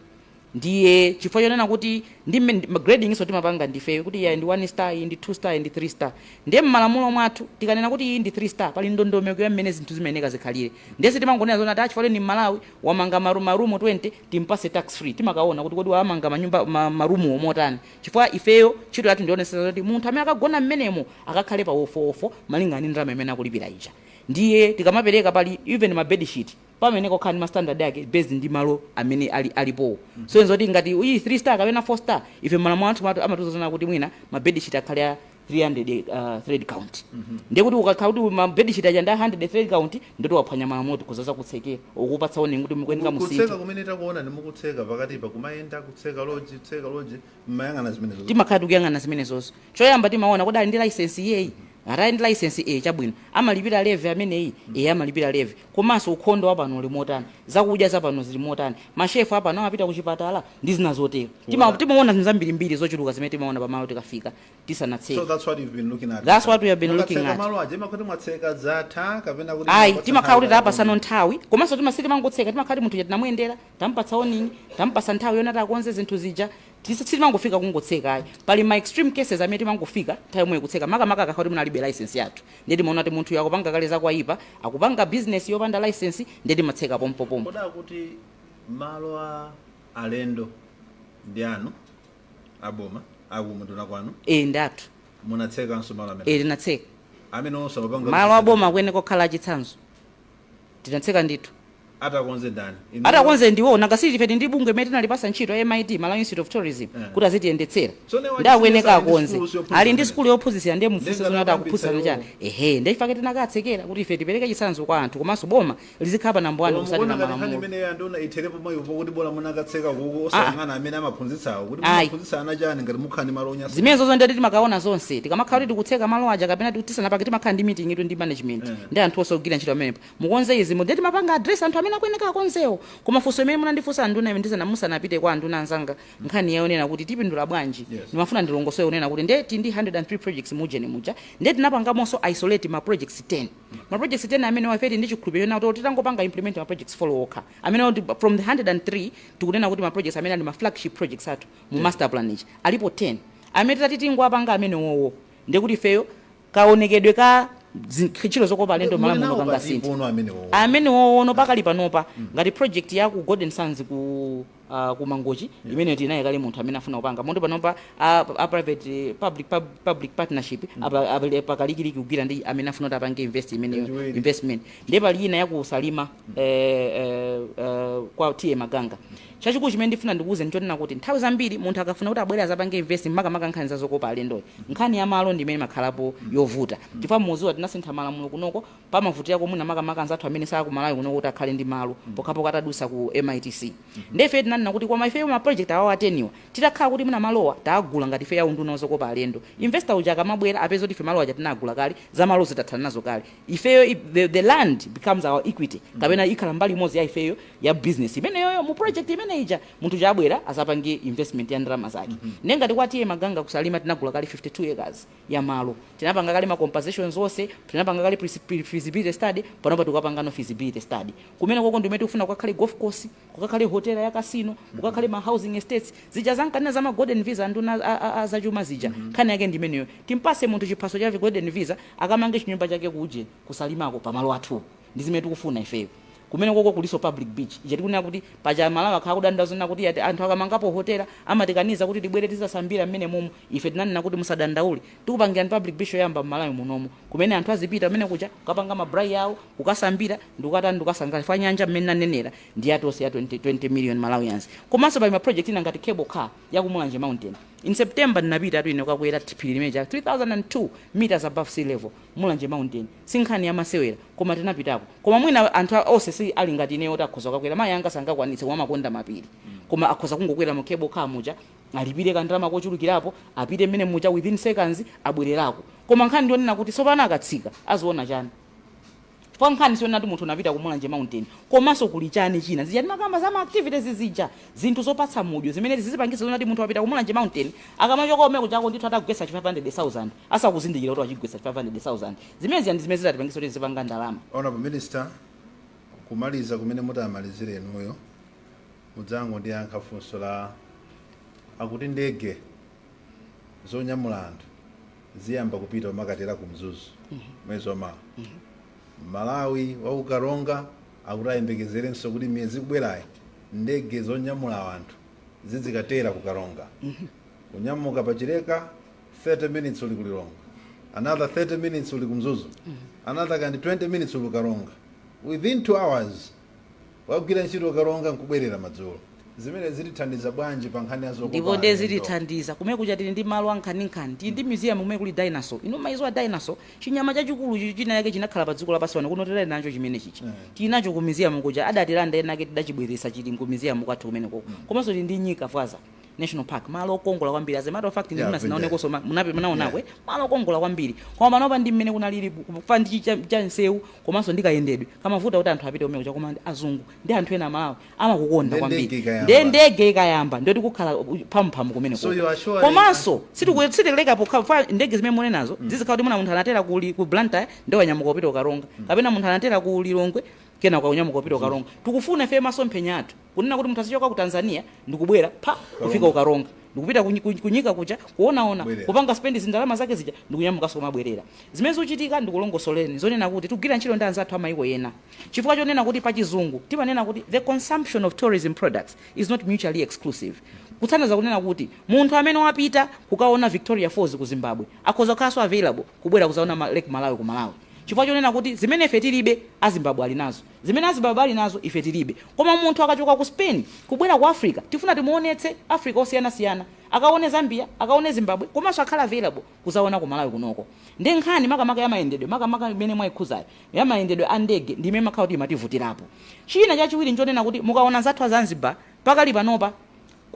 Ndiye chifukwa chonena kuti ndi grading iso timapanga ndifeyo kuti iya ndi 1 star, iyi ndi 2 star, iyi ndi 3 star. Ndiye mmalamulo mwathu tikanena kuti iyi ndi 3 star, pali ndondomeko ya mmene zinthu zimayeneka zikhalire. Ndiye sitimangonena zona ati chifukwa ni Mmalawi wamanga marumu 20 timpase tax free. Timakaona kuti kodi wamanga manyumba marumu motani, chifukwa ifeyo ntchito yathu ndionetsetsa kuti munthu amene akagona mmenemo akakhale pa ofofo malingana ndi ndalama imene akulipira ija. Ndiye tikamapereka, pali even ma bed sheet pamene kokhala ndi ma standard ake based ndi malo amene ali alipowo. So nzoti ngati iyi 3 star kapena 4 star, ife malamulo athu amatuzana kuti mwina ma bed sheet akhale a 300 thread count. Ndiye kuti ukakhala kuti ma bed sheet aja ndi a 100 thread count, ndoti waphwanya malamulo, tikhoza kutsekera, ukupatsa warning kuti mukuyeneka musinthe. Kutseka kumene takuona ndi mukutseka pakatipa, kumayenda kutseka lodge, kutseka lodge, mmayang'ana zimenezo? Timakhala tikuyang'ana zimenezozo. Choyamba timaona kuti ali ndi license iyeyi. Atali ndi license, e, chabwino. Amalipira levy ameneyi? E, amalipira levy. Komanso ukhondo wapano uli motani? Zakudya zapano zili motani? Mashefu apano amapita kuchipatala ndi zina zotero. Timaona zinthu zambirimbiri zochuluka zimene timaona pamalo tikafika tisanatseke. So that's what you've been looking at? That's what we have been looking Mukatseka at. malo aja, imakhoti mwatseka zatha kapena kuti Ayi, mwapatsa timakhala kuti nthawi? tapasano nthawi. Komanso sitimangoseka, timakhala kuti munthu tinamuyendera, tampatsa warning, tampasa nthawi yonati akonze zinthu zija. Sitimangofika kungotseka, ayi. Pali ma extreme cases amene timangofika nthawi yomwe kutseka, makamaka akakhala kuti munalibe license yathu. Ndiye timaona kuti munthu akupanga kale zakwaipa, akupanga business yopanda license, ndiye timatseka pompopompo. Koda kuti malo a alendo ndi anu aboma akumunduna kwanu? E, ndathu. Munatsekanso malo amene? E, tinatseka. Amene onse amapanga Malo aboma akuyeneka kukhala achitsanzo. Tinatseka ndithu. Atakonze ndani? Atakonze ndiwo. Nanga ife ndi bungwe imene tinalipasa ntchito ya MIT, Malawi Institute of Tourism, kuti azitiyendetsera. So ne Ndi akuyeneka ali ndi akonze. sukulu yophunzitsa Ali ndi zimene. sukulu yophunzitsira, ndiye mufunse Ndiye zoti akuphunzitsa akambitsa chani. Ehe, ndiye ifake tinakatsekera kuti ife tipereke chitsanzo kwa anthu, komanso boma lizikhala pa namba 1 kusatira Mukuona ngati nkhani malamulo. imene yandona itherepo mwayipo kuti bola munakatseka kuku, osayang'ana amene amaphunzitsawo kuti Ayi. mumaphunzitsa ana chani ngati mukhala ndi malo onyasa? Zimene zozo ndati timakaona zonse. Tikamakhala kuti tikutseka malo aja kapena tisanapake, timakhala ndi meeting itu ndi management ndi anthu onse ogwira ntchito amenepo. Mukonze izi, ndiye timapanga address anthu amene akuyeneka akonzewo. Koma funso imene munandifunsa anduna ime ndisana musanapite kwa anduna anzanga, nkhani yayonena kuti tipindula bwanji, ndimafuna ndilongosole kunena kuti ndiye ndi 103 projects mujeni muja, ndiye tinapangamonso isolate ma projects 10. Ma projects 10 amene wafeti ndi chikhulupiriro kuti titangopanga implement ma projects 4 okha amene kuti from the 103, tikunena kuti ma projects amene ali ma flagship projects athu mu master plan ichi alipo 10 amene titati tingowapanga amene wowo, ndekuti ifeyo kaonekedwe ka ntchito zokopa alendo Malawi muno kangasinthe. Ono amenewo? Amene wowono pakali panopa, ngati project ya ku Golden Sands ku Mangochi, imene tinaye kale munthu amene afuna kupanga mondo panopa a private public partnership apa pakalikiliki kugwira ndi amene afuna kuti apange invest imeneyo. Yachiwiri. Investment. Ndiye pali ina ya ku Salima, kwa T/A Maganga. Chachikulu chimene ndifuna ndikuuze nchonena kuti nthawi zambiri munthu akafuna kuti abwere azapange invest, makamaka nkhani za zokopa alendoyi, nkhani ya malo ndi imene imakhalapo yovuta, chifukwa muziwa tinasintha malamulo kunoko. Pamavutirako mwina makamaka anzathu amene sakumalawi kunoko kuti akhale ndi malo pokhapokha atadusa ku MITC. Ndiye ife tinanena kuti koma ifeyo ma project awawo ateniwa, titakhala kuti mwina malowa taagula ngati ife ya unduna zokopa alendo, investor uja akamabwera apeza kuti ife malowa aja tinagula kale, za malo zitathana nazo kale. Ifeyo the land becomes our equity, kapena ikhala mbali imodzi ya ifeyo ya business imeneyoyo mu project imene ija. Munthu uja abwera azapange investment ya ndalama zake. Ndiye ngati kwa T/A Maganga kuSalima tinagula kale 52 acres ya malo, tinapanga kale ma compensations onse, tinapanga kale feasibility study. Panopa tikapanga no feasibility study kumene koko ndimene tikufuna kukakhale golf course, kukakhale hotel ya casino, kukakhale ma housing estates zija zankanena za ma golden visa anduna azachuma zija. Nkhani yake ndimeneyo, timpase munthu chiphaso cha golden visa akamange chinyumba chake kuje kuSalimako pamalo athu. Ndi zimene tikufuna ifeyo. Kumene koko kuliso public beach ija tikunena kuti paja Malawi akhala kudandaula zona kuti ati anthu akamangapo hotela amatikaniza kuti tibwere tizasambira mmene momo. Ife tinanena kuti musadandaule, tikupangirani public beach yoyamba mmalawi munomo kumene anthu azipita kumene kuja kukapanga ma braai awo, kukasambira ndikukatani, ndikukasangalala fa nyanja mmene nanenera ndi yatonse ya 20 million Malawians. Komanso pali ma project ina ngati cable car ya ku Mulanje Mountain. In September ndinapita atu ine kukakwera phiri limene cha 3002 meters above sea level, Mulanje Mountain. Si nkhani yamasewera, koma tinapitako. Koma mwina anthu onse si ali ngati ineyo kuti akhoza kukakwera. Mayi anga sangakwanitse koma amakonda mapiri, koma akhoza kungokwera mu cable car muja, alipire kandalama kochulukirapo, apite mmene muja, within seconds abwererako. Koma nkhani ndionena kuti tsopano akatsika aziona chani? Chifukwa nkhani siona kuti munthu unapita ku Mulanje Mountain, komanso kuli chani china? Zija timakamba za ma activities zija, zinthu zopatsa mudyo zimene zizipangisa zona kuti munthu wapita ku Mulanje Mountain, akamachoka omwe kuchako ndithu atagwetsa chi 500,000 asakuzindikira kuti wachigwetsa chi 500,000. Zimene zija ndi zimene zitatipangisa kuti zipanga ndalama. Honorable Minister, kumaliza kumene mutamalizire inuyo, mudzangondiyankha funso la akuti ndege zonyamula anthu ziyamba kupita umakatera ku Mzuzu mwezi wamawa. Malawi wakuKaronga akuti ayembekezerenso kuti miyezi ikubwerayi ndege zonyamula anthu zizikatera ku Karonga. Kunyamuka paChileka, 30 minutes uli kuLilongwe, another 30 minutes uli kuMzuzu, another kandi 20 minutes uli kuKaronga, within 2 hours wagwira ntchito Karonga nkubwerera madzulo. Zimene zitithandiza bwanji pa nkhani ya zokopa Ndipo nde alendo? Zitithandiza kumene kuja tili ndi malo ankhaninkhani, tili ndi museum kumene kuli dinosaur. Inu maizo a dinosaur, chinyama chachikulu chichi china yake chinakhala pa dziko lapansi pano kuno, tilali nacho chimene chichi, tili nacho ku museum kuja. Adatilanda ena ake, tidachibweresa, chili ku museum kwathu kumene koko. Komanso tili ndi Nyika Vwaza National Park, malo okongola kwambiri. As a matter of fact, ndimuna sinaonekonso munape munaonako, malo okongola kwambiri. Koma panopa ndi mmene kunalili kufa ndi cha nsewu komanso ndi kayendedwe kamavuta kuti anthu apite kumene kuja, koma azungu ndi anthu ena Amalawi amakukonda Nde kwambiri. ndege ikayamba. Nde ndege ikayamba ndoti kukhala phamphamu kumene So koko. you are sure Komanso sitikuleka pokha fa ndege zimene mune nazo zizikhala kuti muna munthu anatera ku Blantyre ndi wanyamuka kupita kuKaronga, kapena munthu anatera ku Lilongwe kena kwaunyamuka kupita kuKaronga. Tikufuna ife masomphenya athu kunena kuti munthu azichoka ku Tanzania ndikubwera pa kufika kuKaronga, ndikupita kuNyika kuja kuonaona, Bwerera. kupanga spend zindalama zake zija, ndikunyamukanso kumabwerera. Zimene zikuchitika, ndikulongosoleni zonena kuti tikugwira ntchito ndi anzathu amayiko ena, chifukwa chonena kuti pachizungu timanena kuti the consumption of tourism products is not mutually exclusive, kuthandiza kunena kuti munthu amene wapita kukaona Victoria Falls ku Zimbabwe akhoza kukhalanso available kubwera kuzaona Lake Malawi ku Malawi. Chifukwa chonena kuti zimene ife tilibe, Azimbabwe ali nazo, zimene Azimbabwe ali nazo, ife tilibe. Koma munthu akachoka ku Spain kubwera ku Africa, tifuna timuonetse Africa osiyanasiyana, akaone Zambia, akaone Zimbabwe, komanso akhale available kuzaona ku Malawi kunoko. Ndi nkhani makamaka ya mayendedwe, makamaka imene mwayikhuzayo ya mayendedwe a ndege, ndi imene makhala kuti imativutirapo. China chachiwiri nchonena kuti mukaona zathu a Zanzibar, pakali panopa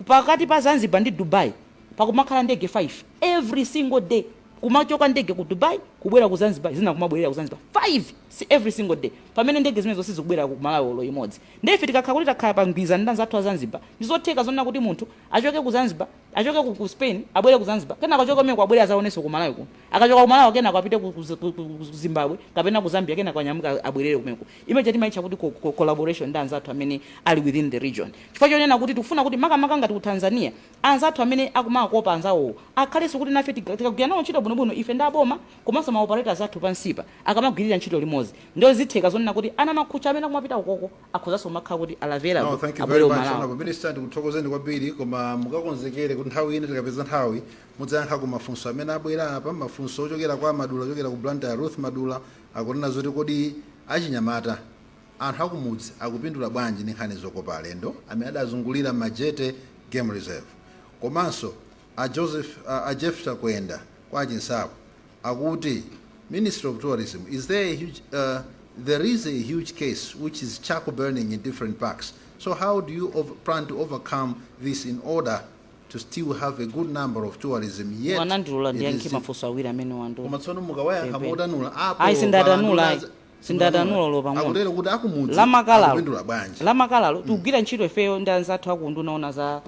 pakati pa Zanzibar ndi Dubai pakumakhala ndege 5 every single day. Kumachoka ndege ku Dubai kubwera ku Zanzibar, zina kumabwerera ku Zanzibar, 5 every single day, pamene ndege zimene zonse zikubwera ku Malawi olo imodzi. Ndiye ife tikakhala kuti takhala pa mgwirizano ndi anzathu a Zanzibar, ndizotheka zonena kuti munthu achoke ku Zanzibar, achoke ku Spain, abwere ku Zanzibar, kenako achoke kumene abwere azaonenso ku Malawi kuno. Akachoka ku Malawi, kenako apite ku Zimbabwe kapena ku Zambia, kenako anyamuka abwerere kumeneko. Imene timaitcha kuti collaboration ndi anzathu amene ali within the region, chifukwa chonena kuti tikufuna kuti makamaka ngati ku Tanzania, anzathu amene akumakopa anzawowo akhalenso kuti nafe tikagwira nawo ntchito bwinobwino, ife ndi aboma komanso ma operators athu pansipa akamagwirira ntchito limodzi, ndio zitheka zonena kuti ana makhucha amene akumapita ukoko akhozanso kumakhala kuti ali available No, thank you abwere very much, Malawi. Honorable Minister. Ndikuthokozeni kwambiri, koma mukakonzekere kuti nthawi ina tikapeza nthawi mudzayankha ku mafunso amene abwera apa, mafunso ochokera kwa Madula, ochokera ku Blantyre. Ruth Madula akunena zoti kodi achinyamata, anthu akumudzi akupindula bwanji ndi nkhani zokopa alendo amene adazungulira Majete Game Reserve? Komanso a Joseph, a Jefta Kwenda kwa Chinsapo akuti, "Ministry of Tourism, is there a huge there is a huge case which is charcoal burning in different parks. So how do you plan to overcome this in order to still have a good number of tourism yet Mwanandilola it ndiyankhe is mafunso awiri amene wando. Koma tsono mukawayankha Pepe. motanula apo. Ayi, sindatanula, ayi. Pa Sindatanula lo pang'ono. Akutero kuti akumudzi Lamakalalo akupindula bwanji? Lamakalalo tikugwira ntchito ifeyo ndi anzathu aku unduna za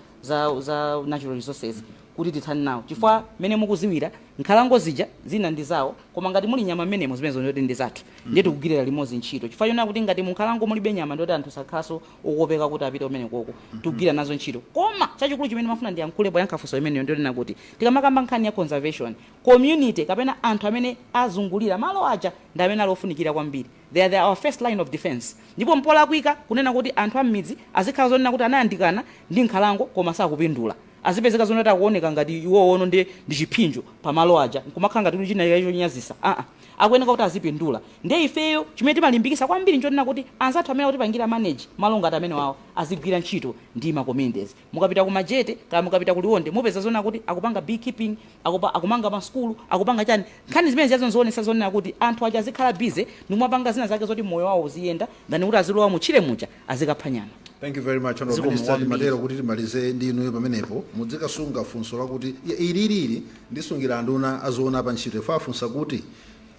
natural resources kuti tithane nawo, chifukwa mmene mukuziwira nkhalango zija zina ndi zawo, koma ngati muli nyama mmenemo, zimenezo ndoti ndi zathu. Ndiye tikugwirira limodzi ntchito, chifukwa chonena kuti ngati mu nkhalango mulibe nyama, ndoti anthu sakhalanso okopeka kuti apite kumene koko. Tikugwira nazo ntchito, koma chachikulu chimene mafuna ndiyankhule poyankha funso imeneyo, ndionena kuti tikamakamba nkhani ya conservation, community kapena anthu amene azungulira malo aja ndi amene ali ofunikira kwambiri. They are our first line of defense. Ndipo mpolakwika kunena kuti anthu am'midzi azikhala zonena kuti anayandikana ndi nkhalango koma sakupindula, azipezeka zonena kuti akuoneka ngati iwowono ndi chipsinjo pamalo aja, nkumakhala ngati kuti china chonyazisa. Aa, akuyeneka kuti azipindula. Ndiye ifeyo chimene timalimbikisa kwambiri nchonena kuti anzathu amene akutipangira manage malo ngati amene wawo azigwira ntchito ndi ma communities. Mukapita ku Majete kaya mukapita ku Liwonde, mupeza zonena kuti akupanga beekeeping, akumanga masukulu, akupanga chani. Nkhani zimene ziyazo nzoonesa zonena kuti anthu aja azikhala busy ndikumapanga zina zake zoti moyo wawo uziyenda than kuti azilowa mutchire muja azikapha nyama. Thank you very much, Honorable Zikomo Minister. kwambiri. Ndimatero kuti timalize ndi inuyo pamenepo. Mudzikasunga funso lakuti ililili ndisungira anduna azoona pa ntchito. Ife afunsa kuti,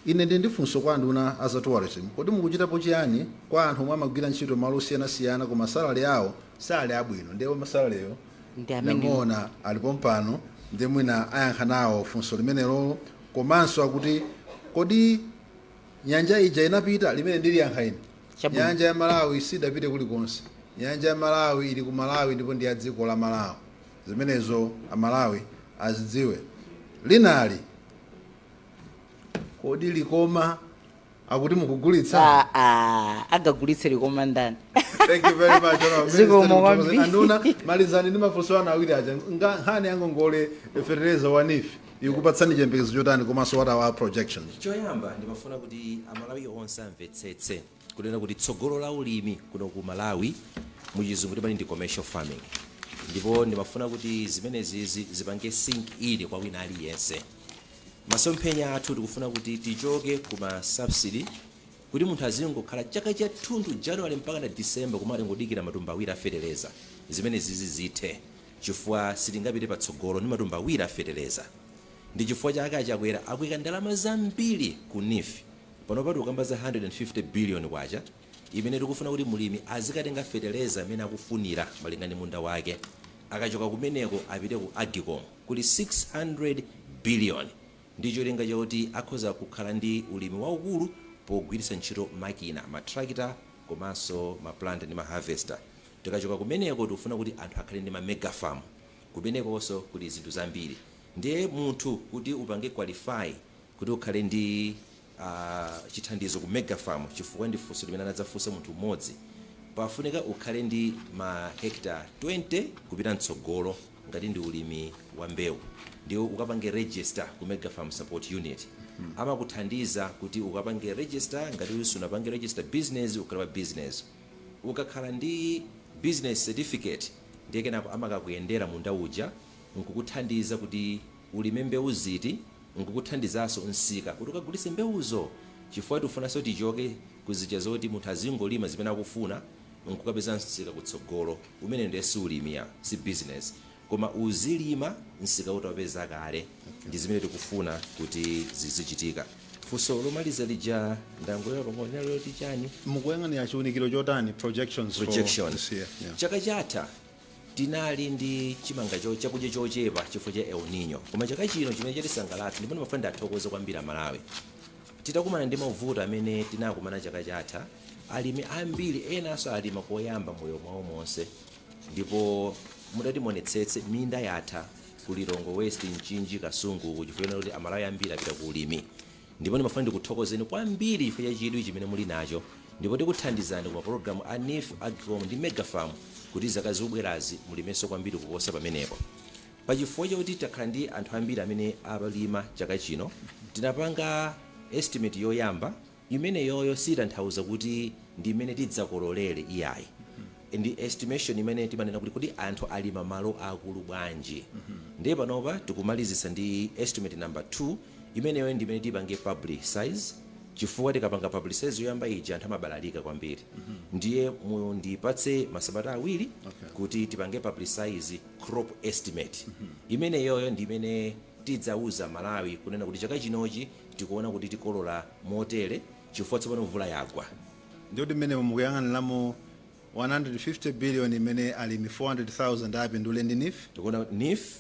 "Ine ndi funso kwa anduna aza tourism. Kodi mukuchitapo chiyani kwa anthu omwe amagwira ntchito malo osiyanasiyana koma salary awo sali abwino?" Ndiye ma salaryyo Ndi amene ndamuona alipo mpano, ndi mwina ayankha nawo funso limenelo. Komanso akuti, "Kodi nyanja ija inapita?" Limene ndiliyankha ine. Chabwino. Nyanja ya Malawi sidapite kulikonse. Nyanja ya Malawi ili ku Malawi ndipo ndi ya dziko la Malawi. Zimenezo Amalawi azidziwe. Linali, kodi Likoma akuti mukugulitsa? Ah, ah, agagulitse Likoma ndani? Thank you very much, Honorable Zikomo Minister. kwambiri. Anduna, malizani ndi mafunso anu awiri aja. Nkhani ya ngongole, fetereza wa NEEF ikupatsani chiyembekezo chotani, komanso what are our projections? Choyamba ndimafuna kuti Amalawi onse amvetsetse kunena kuti tsogolo la ulimi kuno ku Malawi, muchizungu timati ndi commercial farming, ndipo ndimafuna kuti zimenezi zipange sink in kwa wina aliyense. Masomphenya athu, tikufuna kuti tichoke kuma subsidy, kuti munthu azingokhala chaka chathunthu, January mpaka na December, kumati ngodikira matumba awiri afetereza. Zimenezi zithe, chifukwa sitingapite patsogolo ndi matumba awiri afetereza. Ndi chifukwa chake Achakwera akuyika ndalama zambiri ku NEEF. Panopa tikukamba za 150 billion kwacha imene tikufuna kuti mulimi azikatenga fetereza amene akufunira malinga ndi munda wake. Akachoka kumeneko apite ku AGCOM, kuli 600 billion, ndi cholinga chakuti akhoza kukhala ndi ulimi waukulu pogwiritsa ntchito makina, matrakita komanso ma planter ndi ma harvester. Tikachoka kumeneko, tikufuna kuti anthu akhale ndi ma mega farm. Kumenekonso kuli zinthu zambiri. Ndiye munthu kuti upange qualify kuti ukhale ndi chithandizo ku mega farm, chifukwa ndi funso limene anadzafunsa munthu mmodzi, pafunika ukhale ndi ma hectare 20 kupita mtsogolo ngati ndi ulimi wa mbewu, ndiye ukapange register ku Mega Farm Support Unit. Amakuthandiza kuti ukapange register ngati usunapange register business, ukhala pa business. Ukakhala ndi business certificate, ndiye kenako amakakuyendera munda uja nkukuthandiza kuti ulime mbewu ziti, nkukuthandizanso msika kuti ukagulitse mbewuzo, chifukwa tifunanso tichoke kuzija zoti munthu azingolima zimene akufuna nkukapeza msika kutsogolo. Umene ndiye si ulimi ya, si business, koma uzilima msika utapeza kale. Ndi zimene tikufuna kuti zizichitika. Funso lomaliza lija ndangoyewa pang'ono, loti chani? Mukuyang'anira chiwunikiro chotani, projections for Projection. this year? Yeah. Chaka chatha tinali ndi chimanga chakudya chochepa chifukwa cha El Nino, koma chaka chino chimene chatisangalatsa, ndipo ndimafuna ndathokoze kwambiri Amalawi, titakumana ndi mavuto amene tinakumana chaka chatha, alimi ambiri enanso alima koyamba moyo mwawo monse, ndipo mutati muonetsetse minda yatha ku Lilongwe West, Mchinji, Kasungu, chifukwa kuti Amalawi ambiri apita ku ulimi. Ndipo ndimafuna ndikuthokozeni kwambiri chifukwa cha chidwi chimene muli nacho, ndipo tikuthandizani ku mapulogalamu a NEEF, AGCOM ndi Megafarm kuti zaka zikubwerazi mulimenso kwambiri kuposa pamenepo. Pachifukwa chakuti takhala ndi anthu ambiri amene alima chaka chino, tinapanga estimate yoyamba imene yoyo sitanthauza kuti ndi imene tidzakololere iyayi. Ndi estimation imene timanena kuti kuti anthu alima malo akulu bwanji. Ndiye panopa tikumalizisa ndi estimate number 2, imeneyo ndi imene tipange publicize, chifukwa tikapanga publicize yoyamba ija anthu amabalalika kwambiri. Ndiye mundipatse masabata 2 kuti tipange publicize crop estimate. Imene yoyo ndi imene tidzauza Malawi kunena kuti chaka chinochi tikuona kuti tikolola motere, chifukwa tsopano mvula yagwa. Ndikuti mmene mukuyang'aniramo 150 billion imene alimi 400,000 apindule ndi NEEF? Tikuona NEEF,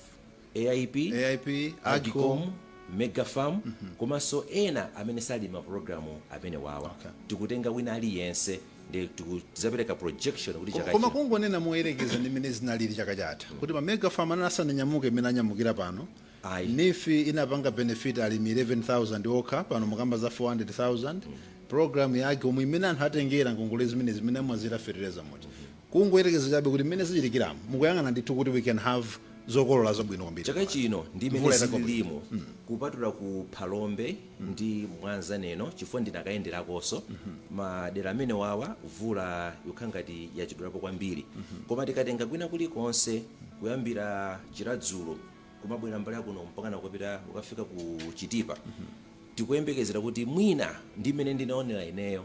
AIP, AIP, AGCOM, AGCOM, Megafarm, komanso ena amene sali mapulogalamu amene wawa. Tikutenga wina aliyense ndi tizapereka projection kuti chaka Koma chino kungonena moyerekeza ndi mmene zinalili chaka chatha, kuti ma megafarm anasananyamuke imene anyamukira pano, Ayi. NEEF inapanga benefit alimi 11,000 okha, pano mukamba za 400,000. Program ya AGCOM imene anthu atengera ngongole zimene zimene amwazira fertilizer, moti kungoyerekeza chabe kuti mmene zichitikiramo, mukuyang'ana ndithu kuti we can have zokolola zabwino kwambiri chaka chino ndi imene Mvula itagwa. zililimo, kupatula ku Phalombe ndi Mwanza neno, chifukwa ndinakayenderakonso madera amene wawa, mvula ikukhala ngati yachedwerapo kwambiri. Koma tikatenga kwina kulikonse kuyambira Chiradzulo kumabwera mbali yakuno mpaka nakupita ukafika ku Chitipa, tikuyembekezera kuti mwina ndi mmene ndinaonera ineyo,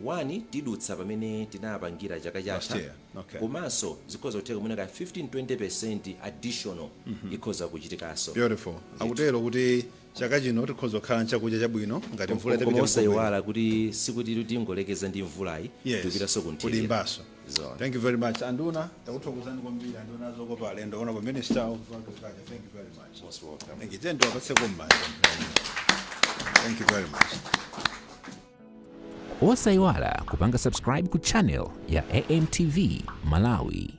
one, tidutsa pamene tinapangira chaka Last chatha. year. Okay. Komanso zikhoza kutheka mwina ka 15 20% additional ikhoza kuchitikanso. Beautiful. Akutero kuti chaka chino tikhoza kukhala nchakudya chabwino ngati mvula Koma itapita mkubwino. osayiwala kuti sikuti tingolekeza ndi mvulayi, tikupitaso kunthirira. Kulimbaso. Zona. Thank you very much, anduna. Takuthokozani kwambiri, anduna zokopa alendo, Honorable Minister of Agriculture. Thank you very much. Most welcome. Thank you. Tendo apatseko m'manja. Thank you very much. Osayiwala kupanga subscribe ku channel ya AMTV Malawi.